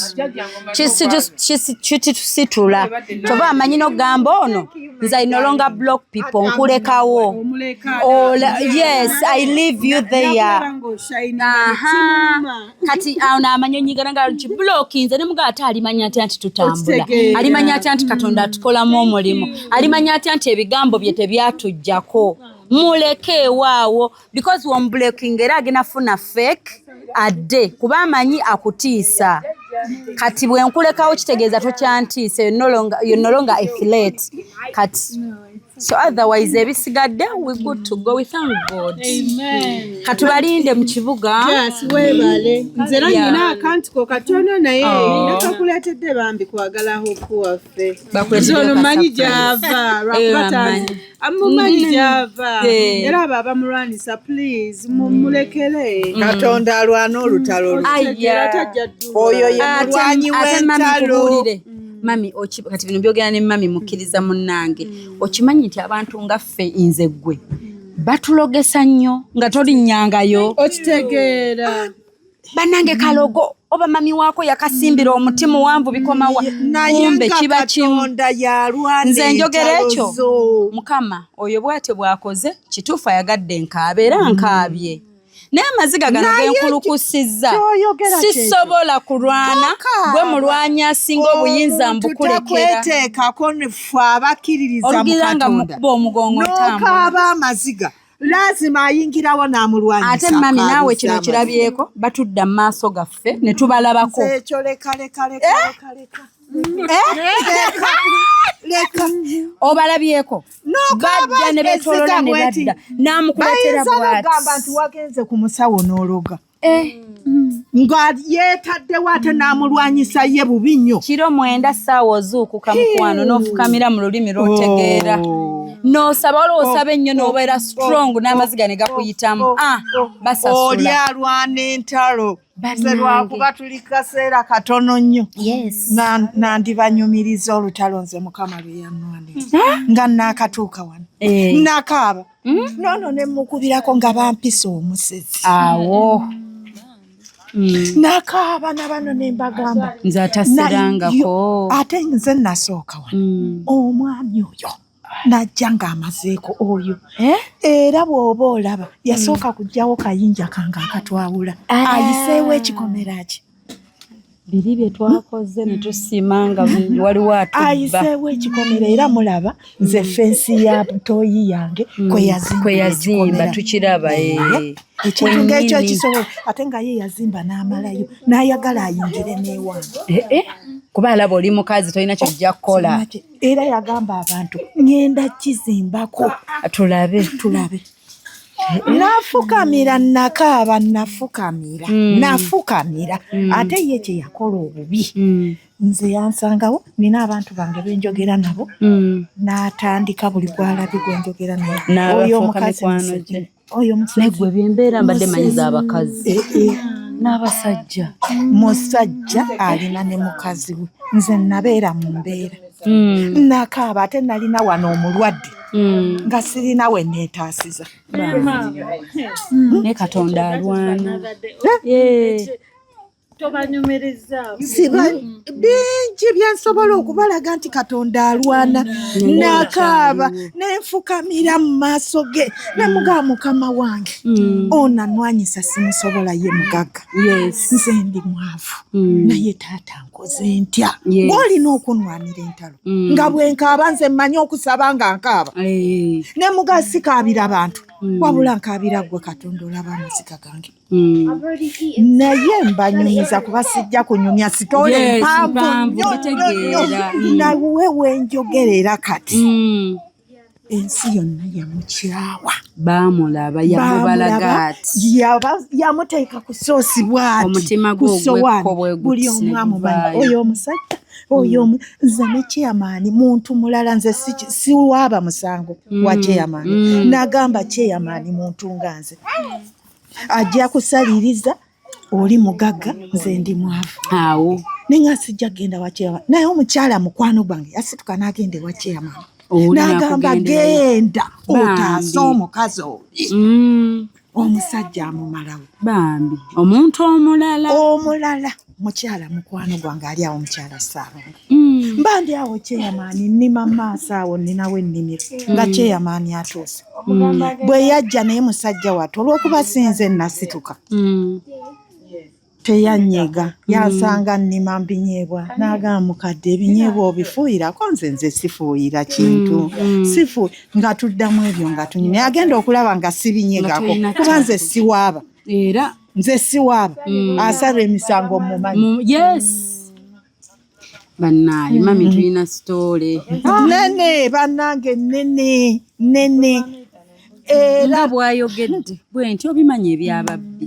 kitusitula. Kyova amanyi n'okugamba ono, nze I no longer block people, nkulekawo. Yes, I leave you there. Aha. Kati awo amanyi onyigana nga nti blockinze ne mugaa, ate alimanya atya nti tutambula? Alimanya atya nti Katonda atukolamu omulimu? Alimanya atya nti ebigambo bye tebyatujjako? Muleke ewaawo, because womublocking era agenda funa fake adde, kuba amanyi akutiisa. Kati bwe nkulekawo kitegeeza tokyantiisa, you're no longer a threat kati. So otherwise ebisigadde, we good to go, we thank God. Katubalinde mu kibuga. Yes, weebale. Nze era nina akantiko katono, naye Oh. nakakuleetedde bambi kwagala Hope waffe. Bakuleetedde Nze ono ka manyi surprise. gy'ava, lwakuba Eh, amanyi. amumanyi gy'ava. Eh. Era abo abamulwanisa, please mumulekere. Katonda alwana olutalo lwe. Aya. Tajja ddulwa. Oyo ye Ate mulwanyi ate mami w'entalo. nkubuulire, mami, kati bino byogera ne mami mukkiriza munnange, okimanyi nti abantu nga ffe, nze, ggwe, batulogesa nnyo nga tolinnyangayo. Okitegeera. Bannange, kalogo oba mami waako yakasimbira omuti muwanvu, bikomawa? Naye Kumbe nga kiba kimu. Katonda yalwana Nze njogera entalo ekyo. zo. Mukama oyo bw'atyo bw'akoze, kituufu ayagadde nkaaba, era nkaabye. Naye amaziga gano Naye genkulukusizza ky'oyogera kyekyo. sisobola kulwana. Tokaaba. Gwe mulwanyi asinga obuyinza Omuntu mbukulekera. takweteekako ffe abakkiririza mu Olugira nga Katonda. mukuba omugongo ntambula. N'okaaba amaziga lazima ayingirawo n'amulwanyisa. Ate mami naawe kino akaabisa amaziga. kirabyeko, batudda mu maaso gaffe ne tubalabako. Nze ekyo leka leka leka leka leka. Leka leka. Obalabyeko N'okaaba bajja ne beetooloola eziga ne bw'eti. badda n'amukuleetera Bayinza bw'ati. n'okugamba nti wagenze ku musawo n'ologa. Nga yeetaddewo ate n'amulwanyisa ye bubi nnyo. Kiro 9 ssaawa ozuukuka mukwano n'ofukamira mu lulimi lw'otegeera. N'osaba waliwo osaba ennyo n'obeera strong n'amaziga ne gakuyitamu. Ah, basasula. Oli alwana entalo. Nze Bannange. lwakuba tuli kaseera katono nnyo. Nandibanyumiriza olutalo nze Mukama lwe yannwanira. Nga nnaakatuuka wano. Eh. Nakaaba. Noono ne mmukubirako nga bampisa omusezi. Awo. Nakaaba na bano ne mbagamba. Nze ataserangako. Ate nze nasooka wano. Omwami oyo najja ng'amazeeko oyo. Era bw'oba olaba yasooka kuggyawo kayinja kange akatwawula. Ayiseewo ekikomera ki? Biri bye twakoze ne tusiima nga waliwo atubba. Ayiseewo ekikomera era mulaba nze ffensi ya ttooyi yange kwe yazimbira Kwe yazimba ekikomera. tukiraba. Ekintu ng'ekyo Kwennyini. kisobola ate nga ye yazimba n'amalayo n'ayagala ayingire n'ewange. Kuba alaba oli mukazi tolina ky'ojja kukola. Era yagamba abantu ŋŋenda kizimbako. Tulabe. Tulabe. Nafukamira nakaaba nafukamira nafukamira ate ye kye yakola obubi nze yansangawo nina abantu bange benjogera nabo n'atandika buli gw'alabye gwe njogera naye. Oyo N'abafuuka omukazi mikwano musezi. gye. Oyo musezi. Naye gwe byembeera mbadde manyiza abakazi. N'abasajja. Musajja alina ne mukazi we. Nze nabeera mu mbeera. Nakaaba ate nalina wano omulwadde nga sirina we neetaasiza. Ne Katonda alwana. Tobanyumiriza. Siba bingi bye nsobola okubalaga nti Katonda alwana. Nakaaba ne nfukamira mu maaso ge ne mugamba Mukama wange ono anwanyisa simusobola ye mugagga. Nze ndi mwavu naye taata nkoze ntya? Gw'olina okunwanira entalo. Nga bwe nkaaba nze mmanyi okusaba nga nkaaba. Ne mugamba sikaabira bantu wabula nkaabira ggwe Katonda olaba amaziga gange. Naye mbanyumiza kuba sijja kunyumya sitole Yes, mpanvu mpanvu, nnyo nnyo nnyo. mbitegeera. Nawe wenjogerera kati ensi yonna yamukyawa. Baamulaba yamubalaga Baamulaba, ati. yamuteeka ku soosi bw'ati, Omutima ku gwe ssowaani. ogw'ekko bwe guti Buli ne omu amumanyi. guvaayo. Oyo omusajja oyo nze ne chairman muntu mulala nze siwaaba musango wa chairman. N'agamba chairman muntu nga nze. Ajja kusaliriza oli mugagga nze ndi mwavu. Awo. Naye nga sijja kugenda wa chairman. Naye omukyala mukwano gwange yasituka n'agenda ewa chairman. Oli N'agamba n'akugenderayo. genda Bambi. otaase omukazi oli. Omusajja amumalawo. Bambi. Omuntu omulala. Omulala. Mukyala mukwano gwange ali awo mukyala Ssaalongo. Mba ndi awo chairman nnima maaso awo nninawo ennimiro nga chairman atuuse. Bwe yajja naye musajja wattu olw'okuba si nze nasituka. Teyanyega yansanga nnima binyeebwa n'agamba mukadde ebinyeebwa obifuuyirako nze sifuuyira kintu. Nga tuddamu ebyo nga tunyumya agenda okulaba nga sibinyegako Nga tolina kuba nze siwaaba. Era nze siwaaba. Asala emisango mumanyi. Yes. Bannaaye mami tulina sitoole. Nene bannange nene nene. Era nga bw'ayogedde bwe nti obimanyi ebyababbi.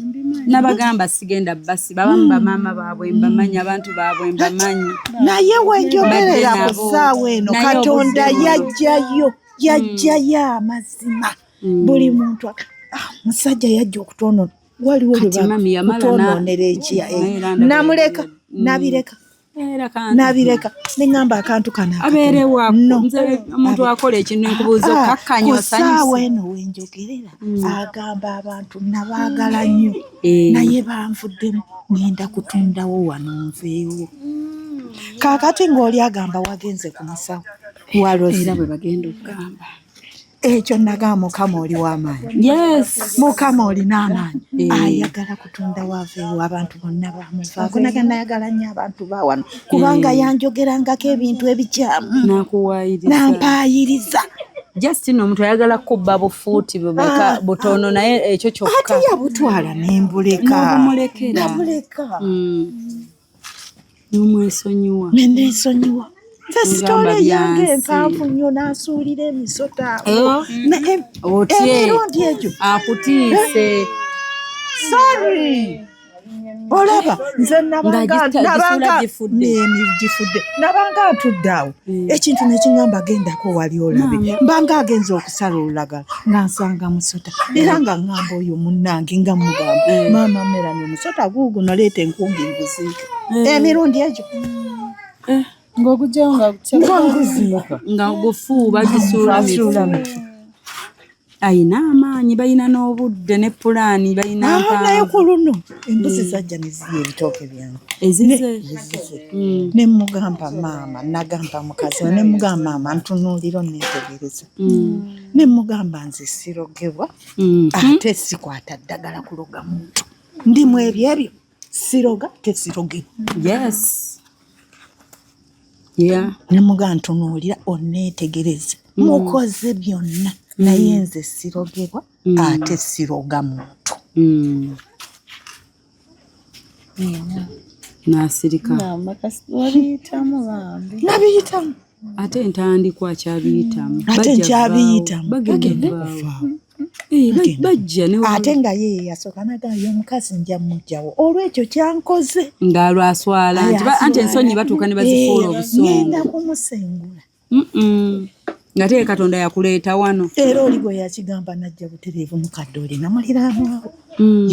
Nabagamba sigenda basiba abamu bamaama baabwe mbamanyi abantu baabwe mbamanyi. Naye wenjogerera Mbadde ku nabo. ssaawa eno Naye Katonda obuzibu. yaggyayo amazima. Buli muntu musajja yajja okutono waliwo Kati lwe mami yamala kutonoonera ekiya Naye era ndaba namuleka nabireka. Era kantu. Nabireka ne ŋŋamba akantu kano akatono. Abeere waako. No. Nze omuntu akola ekintu nkubuuza okkakkanya Ku ssaawa osanyuse. eno wenjogerera agamba abantu nabaagala nnyo naye banvuddemu ŋŋenda kutundawo wano nveewo. Kaakati ng'oli agamba wagenze ku musawo waloze. Era bwe bagenda okugamba. Ekyo nagamba, Mukama oli w'amaanyi. Mukama olina amaanyi. Ayagala kutunda waaveewo, abantu bonna bamuvaako. Naga nayagala nnyo abantu ba wano, kubanga yanjogerangako ebintu ebikyamu. Nakuwaayiriza. Nampaayiriza. Just nno omuntu ayagala kubba bufuuti bumeka butono, naye ekyo kyokka. Ate yabutwala nembuleka. N'obumulekera. Nabuleka. N'omwesonyiwa. Nenesonyiwa. Nze Ngamba sitole yange byansi. empanvu nnyo, n'asuulira emisota awo. Otye. Emirundi egyo Akutiise. Sorry, olaba nze nabanga Ng'agisuula nabanga gifudde. Gifudde. Nabanga ntudde awo, ekintu nekiŋŋamba, gendako wali olabe. Mbanga agenza okusala olulagala, nga nsanga musota, era nga ŋŋamba oyo munnange, nga mugamba, maama Merani, omusota guuguno, leeta enkumbi nguziike. Emirundi egyo. Ng'ogugyawo nga nga nguziika. Nga gufu bagisuula. Basuula. Mifu. Ayina amaanyi, balina n'obudde ne pulaani balina. Ah, naye Mpanvu. ku luno embuzi zajja ne zirya ebitooke byange. Ezize? Ezize. Ne mugamba maama, nagamba mukazi we, ne mugamba maama, ntunuulira onneetegereza, ne mugamba nze sirogebwa, ate sikwata ddagala kuloga muntu. Ndi mu ebyo ebyo, siroga, tesirogebwa. Ne mugamba, ntunuulira onneetegereze, mukoze byonna, naye nze sirogebwa, ate siroga muntu. N'asirika. Wabiyitamu bambi. Nabiyitamu. Ate entandikwa akyabiyitamu. Ate Bajja nkyabiyitamu. vaawo. Bagenda Bagenda vaawo. kuvaawo. Bajja ne Ate nga ye yasooka nagamba, omukazi nja mugjawo olwekyo kyankoze. Ng'alwaswala nti anti ensonyi batuuka ne bazifuula obusungu. Ngenda kumusengula. Nga teye Katonda yakuleeta wano. Era oli gwe yakigamba najja butereevu, mukadde oli namuliraanwawo,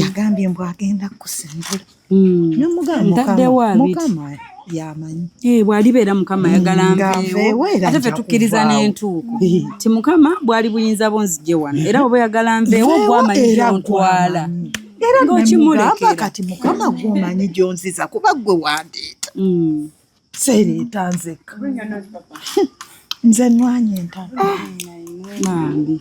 yagambye mbu agenda kukusengula. Nemugamba Ntaddewo Mukama, abiri. Mukama yamanyi. Bw'alibeera Mukama ayagala Nga nveewo, nveewo era ate ffe nja tukkiriza kuvaawo. n'entuuko ti Mukama bwali buyinza bwo nzije wano, era oba oyagala nveewo, Nveewo gwamanyi era gyontwala. Era Ng'okimulekera. nemugamba kati Mukama gwomanyi gyonziza, kuba gwe wandeeta, seereeta nzekka, nze nwanya entalo. Bambi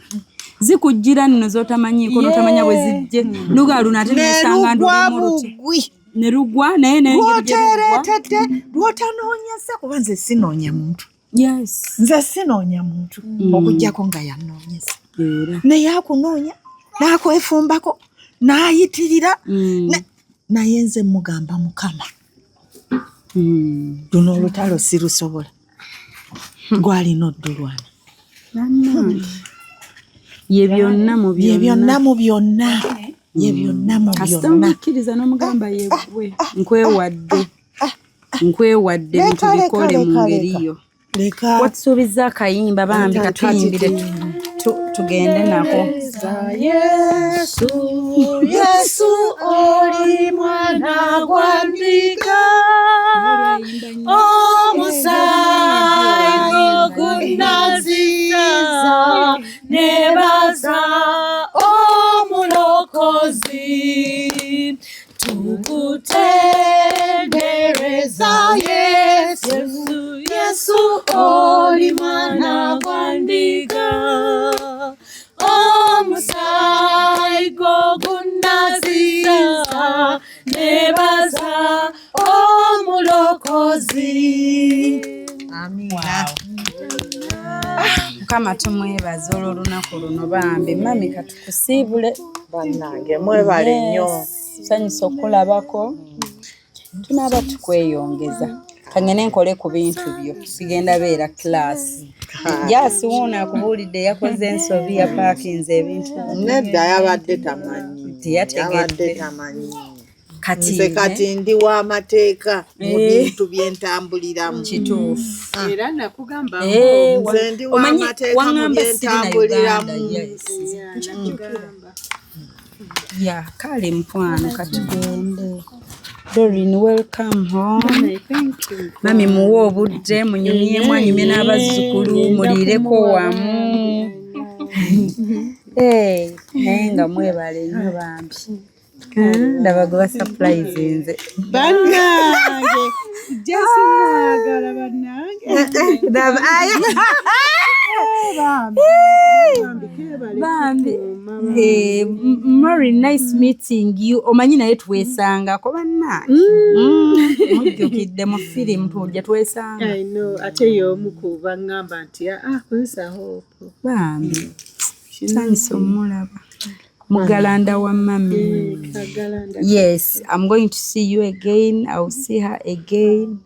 zikujjira nno z'otamanyiiko, n'otamanya bwe zijje, nuga luno ate nesanga Nerugwa ndulimu luti bugwi. Ne lugwa, naye n'engeri gye lugwa Lwoteereetedde, lwotanoonyeza, kuba nze sinoonya muntu. Nze sinoonya muntu, okugjako nga yannoonyeza. Era Naye akunoonya n'akwefumbako n'ayitirira. Naye nze mugamba, Mukama, luno olutalo sirusobola, gwalina oddulwana. Bannange, ye byonna mu Ye byonna byonna. Mu byonna, ye byonna mu Kasita byonna. omukkiriza n'omugamba, yegwe, nkwewadde, nkwewadde, Leka, bintu leka, bikole mu leka, ngeri leka. yo. Leka. Watusuubizza akayimba bambi, Leka, katuyimbire kati tugende nako. Yesu, Yesu oli mwana gwa ndiga, omusaayi gunaziza, nebaza omulokozi, tukutendereza Yesu, Yesu oli mwana gwa ndiga, omusaayi gwo gunaziza, nebaza omulokozi. Amiina. Mukama tumwebaza olw'olunaku luno bambi. Mami, katukusiibule. Bannange, mwebale nnyo. Tusanyusa okulabako, tunaaba tukweyongeza. Kangende nkole ku bintu byo, bigenda beera class. Jasi wuuno akubuulidde, yakoze ensobi, yapaakinze ebintu. Nedda, yabadde tamanyi. Teyategedde. Yabadde tamanyi. Kati Nze kati ndi w'amateeka mu bintu byentambuliramu. Kituufu. Era nakugamba. Nze ndi Omanyi, w'amateeka mu waŋŋamba siri na byentambuliramu. Uganda, yes. Ya kale mukwano, katugende. Dorin, welcome home. Mami, muwe obudde munyumyemu, anyumye n'abazzukulu, muliireko wamu. Eh, naye nga mwebale nnyo bambi. Ndaba gwe basurprise nze. Bannange, jasi mwagala bannange. Bambi. Eh, Mary, nice meeting you. Omanyi naye twesangako bannange. Mujjukidde mu firimu tujja twesanga. I know, ate y'omu ku baŋŋamba nti ah, kozesa Hope. Bambi. Nsanyuse omulaba. Mugalanda wa mami. Kagalanda. Yes, I'm going to see you again. I will see her again.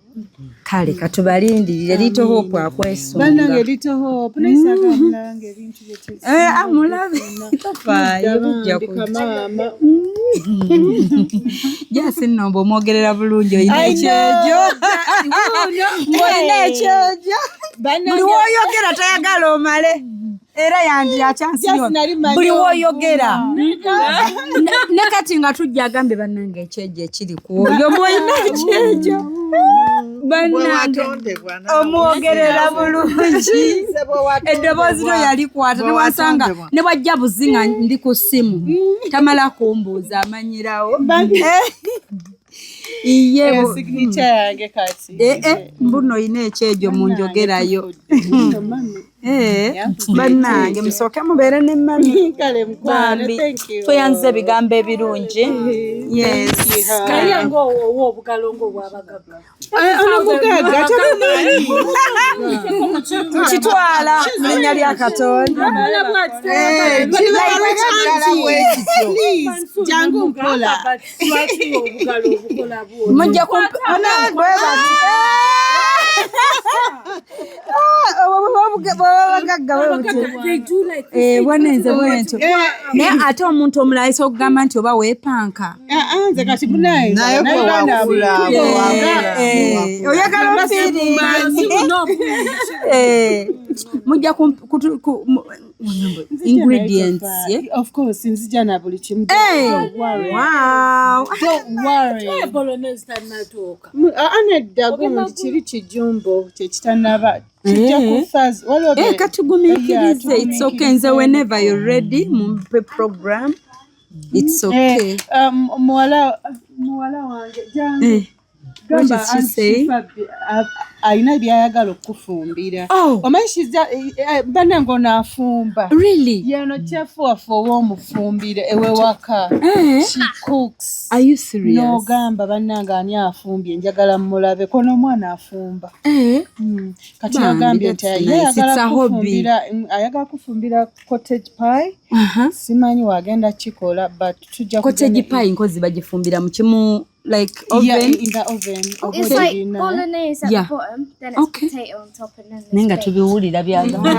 Kale katubalindirire Little Hope akwesunga. Bannange Little Hope, naye saagala mulange ebintu bye. Eh, amulabe. Tofaayo bijja Bambi kujja. kamaama. Jasi nno mbw'omwogerera bulungi olina I know. ekyejo. Ng'olina ekyejo. Buli w'oyogera tayagala omale. Era yandi akyansinywa. Just nali mmanyi Buli w'oyogera. ovuma. Ne kati nga tujja agambe bannange ekyejo ekiri ku oyo mwolina ekyejo. Bannange omwogerera bulungi. Eddoboozi lyo yalikwata newasanga ne bwajja buzi nga ndi ku ssimu tamala kumbuuza amanyirawo. Iye Eh, signature yange kati. Eh, eh, mbuno olina ekyejo mu njogerayo. Eh, bannange musooke mubeere ne mami. Kale mukwano, Bambi, thank you. tweyanziza ebigambo ebirungi. Yes. Naye ng'owa obugalo ng'obwabagagga. Ono mugagga tabimanyi. Nkitwala mu linnya lya Katonda. Eh, Please, jangu mpola. Lwaki obugalo obukola bw'otyo? Mujja kumpa bwe bati. Ah, bw'oba bagagga bwe butyo. They do like this. Eh, bwanenze bwentyo. Naye ate omuntu omulala ayinza okugamba nti oba weepanka. Ah, ah, nze kati munaye. Naye bwe wakula, bwe wakula. Eh, oyagala ofiiringa. Eh, mujja ingredients, yeah? Of course, nzija na buli kimu. Hey, Don't worry. wow. Don't worry. Bolognese tannatuuka. Ah, nedda gundi kiri kijumbo kyekitanaba kijja Eh. kufaza waliwo Eh, katugumiikirize. Yeah, It's okay. Nze whenever you're ready, mumpe program. It's okay. Eh, muwala wange jangu. Eh. What Gamba is she Auntie saying? Fabi, alina byayagala okufumbira. Oh. Omanyi bannange ono afumba. Really? Yeno chef waffe ow'omufumbiro ewe waka. Eh. She cooks. Are you serious? N'ogamba bannange ani afumbye njagala mmulabeko n'omwana afumba. Eh. Kati Bambi, yagambye nti that's ye nice. ayagala It's a hobby. kufumbira ayagala kufumbira cottage pie. Simanyi wagenda kikola but tujja Cottage kugenda- pie nkozi bagifumbira mu kimu like oven. Yeah, in the oven. It's Oven like erina. bolognese at Yeah. the bottom, then it's potato on top, and then Naye nga there's baked. tubiwulira byagamba.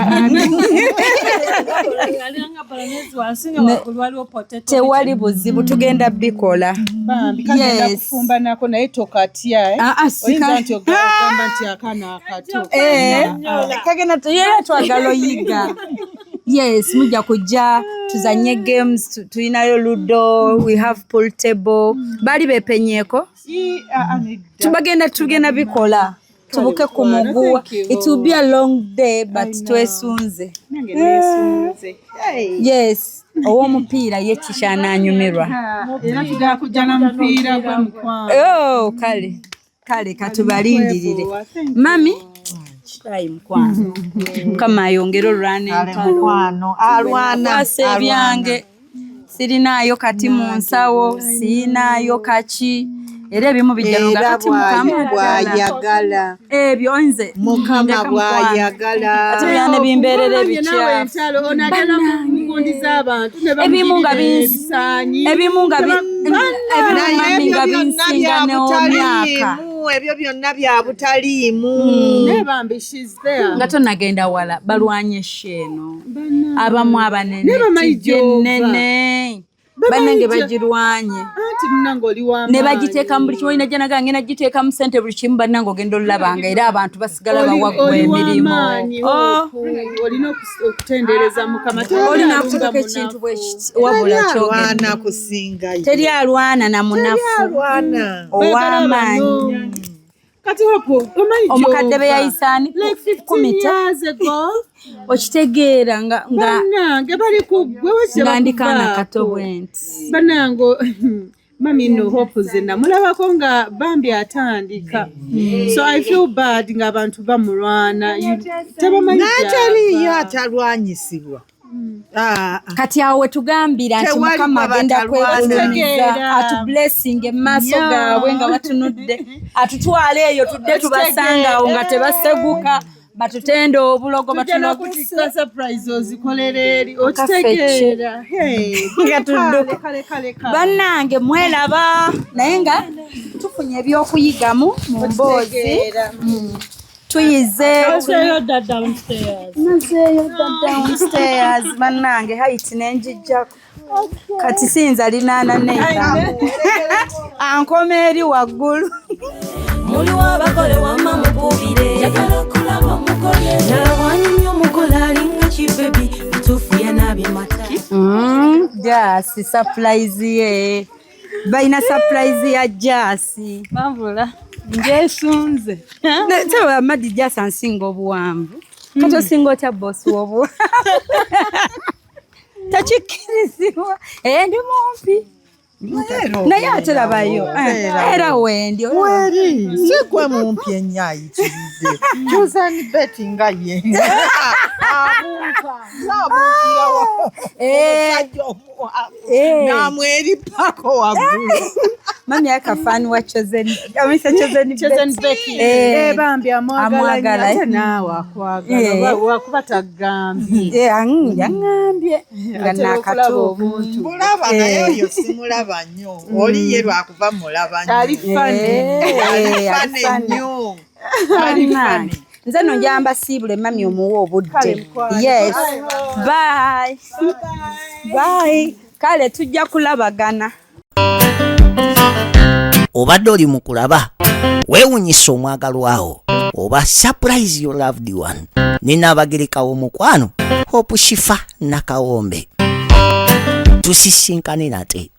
Alanga bolognese wansi nga waggulu waliwo potato. Tewali buzibu tugenda bikola. Bambi kagenda Yes. kufumba nako naye tokatya eh. Ah, ah, sika- Oyinza nti ogamba nti akaana akato. Eh, kagenda era twagala oyiga. Yes, mujja kujja tuzanye games tulinayo ludo, we have pool table. Baali beepenyeeko? Tubagenda tugenda bikola. Tubuke ku muguwa. Thank you. It will be a long day but twesunze. Nange neesunze. Hey. Yes, ow'omupiira ye kikyanaanyumirwa. Era tugenda kujja na mupiira gwe mukwano. Oh, kale kale katubalindirire. Mami, kirayi mukwano. Mukama ayongere olwana Kale entalo. mukwano, alwana, Kwasa alwana. ebyange. Sirinaayo kati mu nsawo, siinaayo kaki. Era ebimu bijja nga Era kati Mukama ddala. bw'ayagala. Ebyo nze Mukama ndeka mukwano. bw'ayagala. Ate byana bimbeerera Naawe ebikyafu. entalo ono agenda mu gundi z'abantu ne Ebimu nga bamugirira ebisaanyi. ebimu nga ebimu Naye mami ebyo nga byonna binsinga bya n'omyaka. butaliimu, ebyo byonna bya butaliimu. Naye bambi she's there. Nga tonagenda wala balwanye sheeno. Abamu abanene Naye bamanyi TV gy'ova. ennene. Bamanyi Bannange bagirwanye. Anti munnange oli w'amaanyi. Ne bagiteekamu buli kimu olina jjanaga ngenda giteekamu ssente buli kimu bannange ogenda olulabanga era abantu basigala bawaggwa Oli emirimu. w'amaanyi, Oh. Hope. Olina okutendereza Mukama. Teri Olina alumba akuteekako munafu. ekintu bwe kiti wabula Teri kyogedde. alwana kusinga ye. Teri alwana na munafu. Teri alwana. Ow'amaanyi. Kati Hope, omanyi Omukadde gy'ova. be yayisaani Like 15 kumita. years ago. Okitegeera nga Bannange bali ku ggwe nga ndi kaana kato bwe nti. Bannange Mami nno Hope ze namulabako nga bambi atandika, so I feel bad ng'abantu bamulwana. Tebamanyi. N'ataliiyo atalwanyisibwa. Ah, ah. Kati awo wetugambira nti Tewali Mukama agenda gwe batalwana. kwegulumiza, Okitegeera. atublessing emaaso gaabwe nga batunudde, atutwale eyo tudde tubasanga awo nga tebaseguka, batutende obulogo. Tujja Batunoguse. n'okutikka surprise ozikolera eri. Kaffe. Okitegeera. Hey, Nga tudduka. kale, kale, kale. Bannange mweraba, naye nga tufunye ebyokuyigamu mu mboozi. Okitegeera. Tuyize. Nazeeyo dda downstairs. Nazeeyo dda downstairs bannange, height nenjijjako kati siyinza linaana neita ankoma eri waggulu. Muliwo abagole, wamma mukubire, njagala okulaba omugole nalawanyumya omugole alinga kibebi bituufu yanaabye mata. Jasi surprise ye, balina surprise ya Jasi. Mambula njesunze. Teba Madi, Jasi ansinga obuwanvu, kati osinga otya bosi w'obuwanvu? Tekikkirizibwa. Eh, ndi mumpi naye ate labayo. Eh, era wendi. Weri si gwe mumpi ennyo ayitiridde Chosen Betty nga ye abuuka abuukirawo omusajja omuwanvu n'amweripako waggulu. Mami akafaani wa Chosen, amisa Chosen. Chosen Betty. Becky. Eh, Eh, bambi amwagala nnyo. Amwagala. Ate naawe akwagala. Wakuba tagambye. Eh, yaŋŋambye nga Atera okulaba nakatuuka. obuntu. Mulaba naye oyo simulaba nnyo, oli ye lwakuba mulaba nnyo. Ali funny. Ali Eh, ali funny funny. nnyo, ali Bannange, funny. Nze no njamba siibule mami omuwa obudde. Kale, mukwano. Yes, bye bye, kale tujja kulabagana. Obadde oli mu kulaba weewunyisa omwagalwawo oba surprise your loved one ne Naabagereka w'omukwano Hope Shifa Nakawombe. Tusisinkane nate.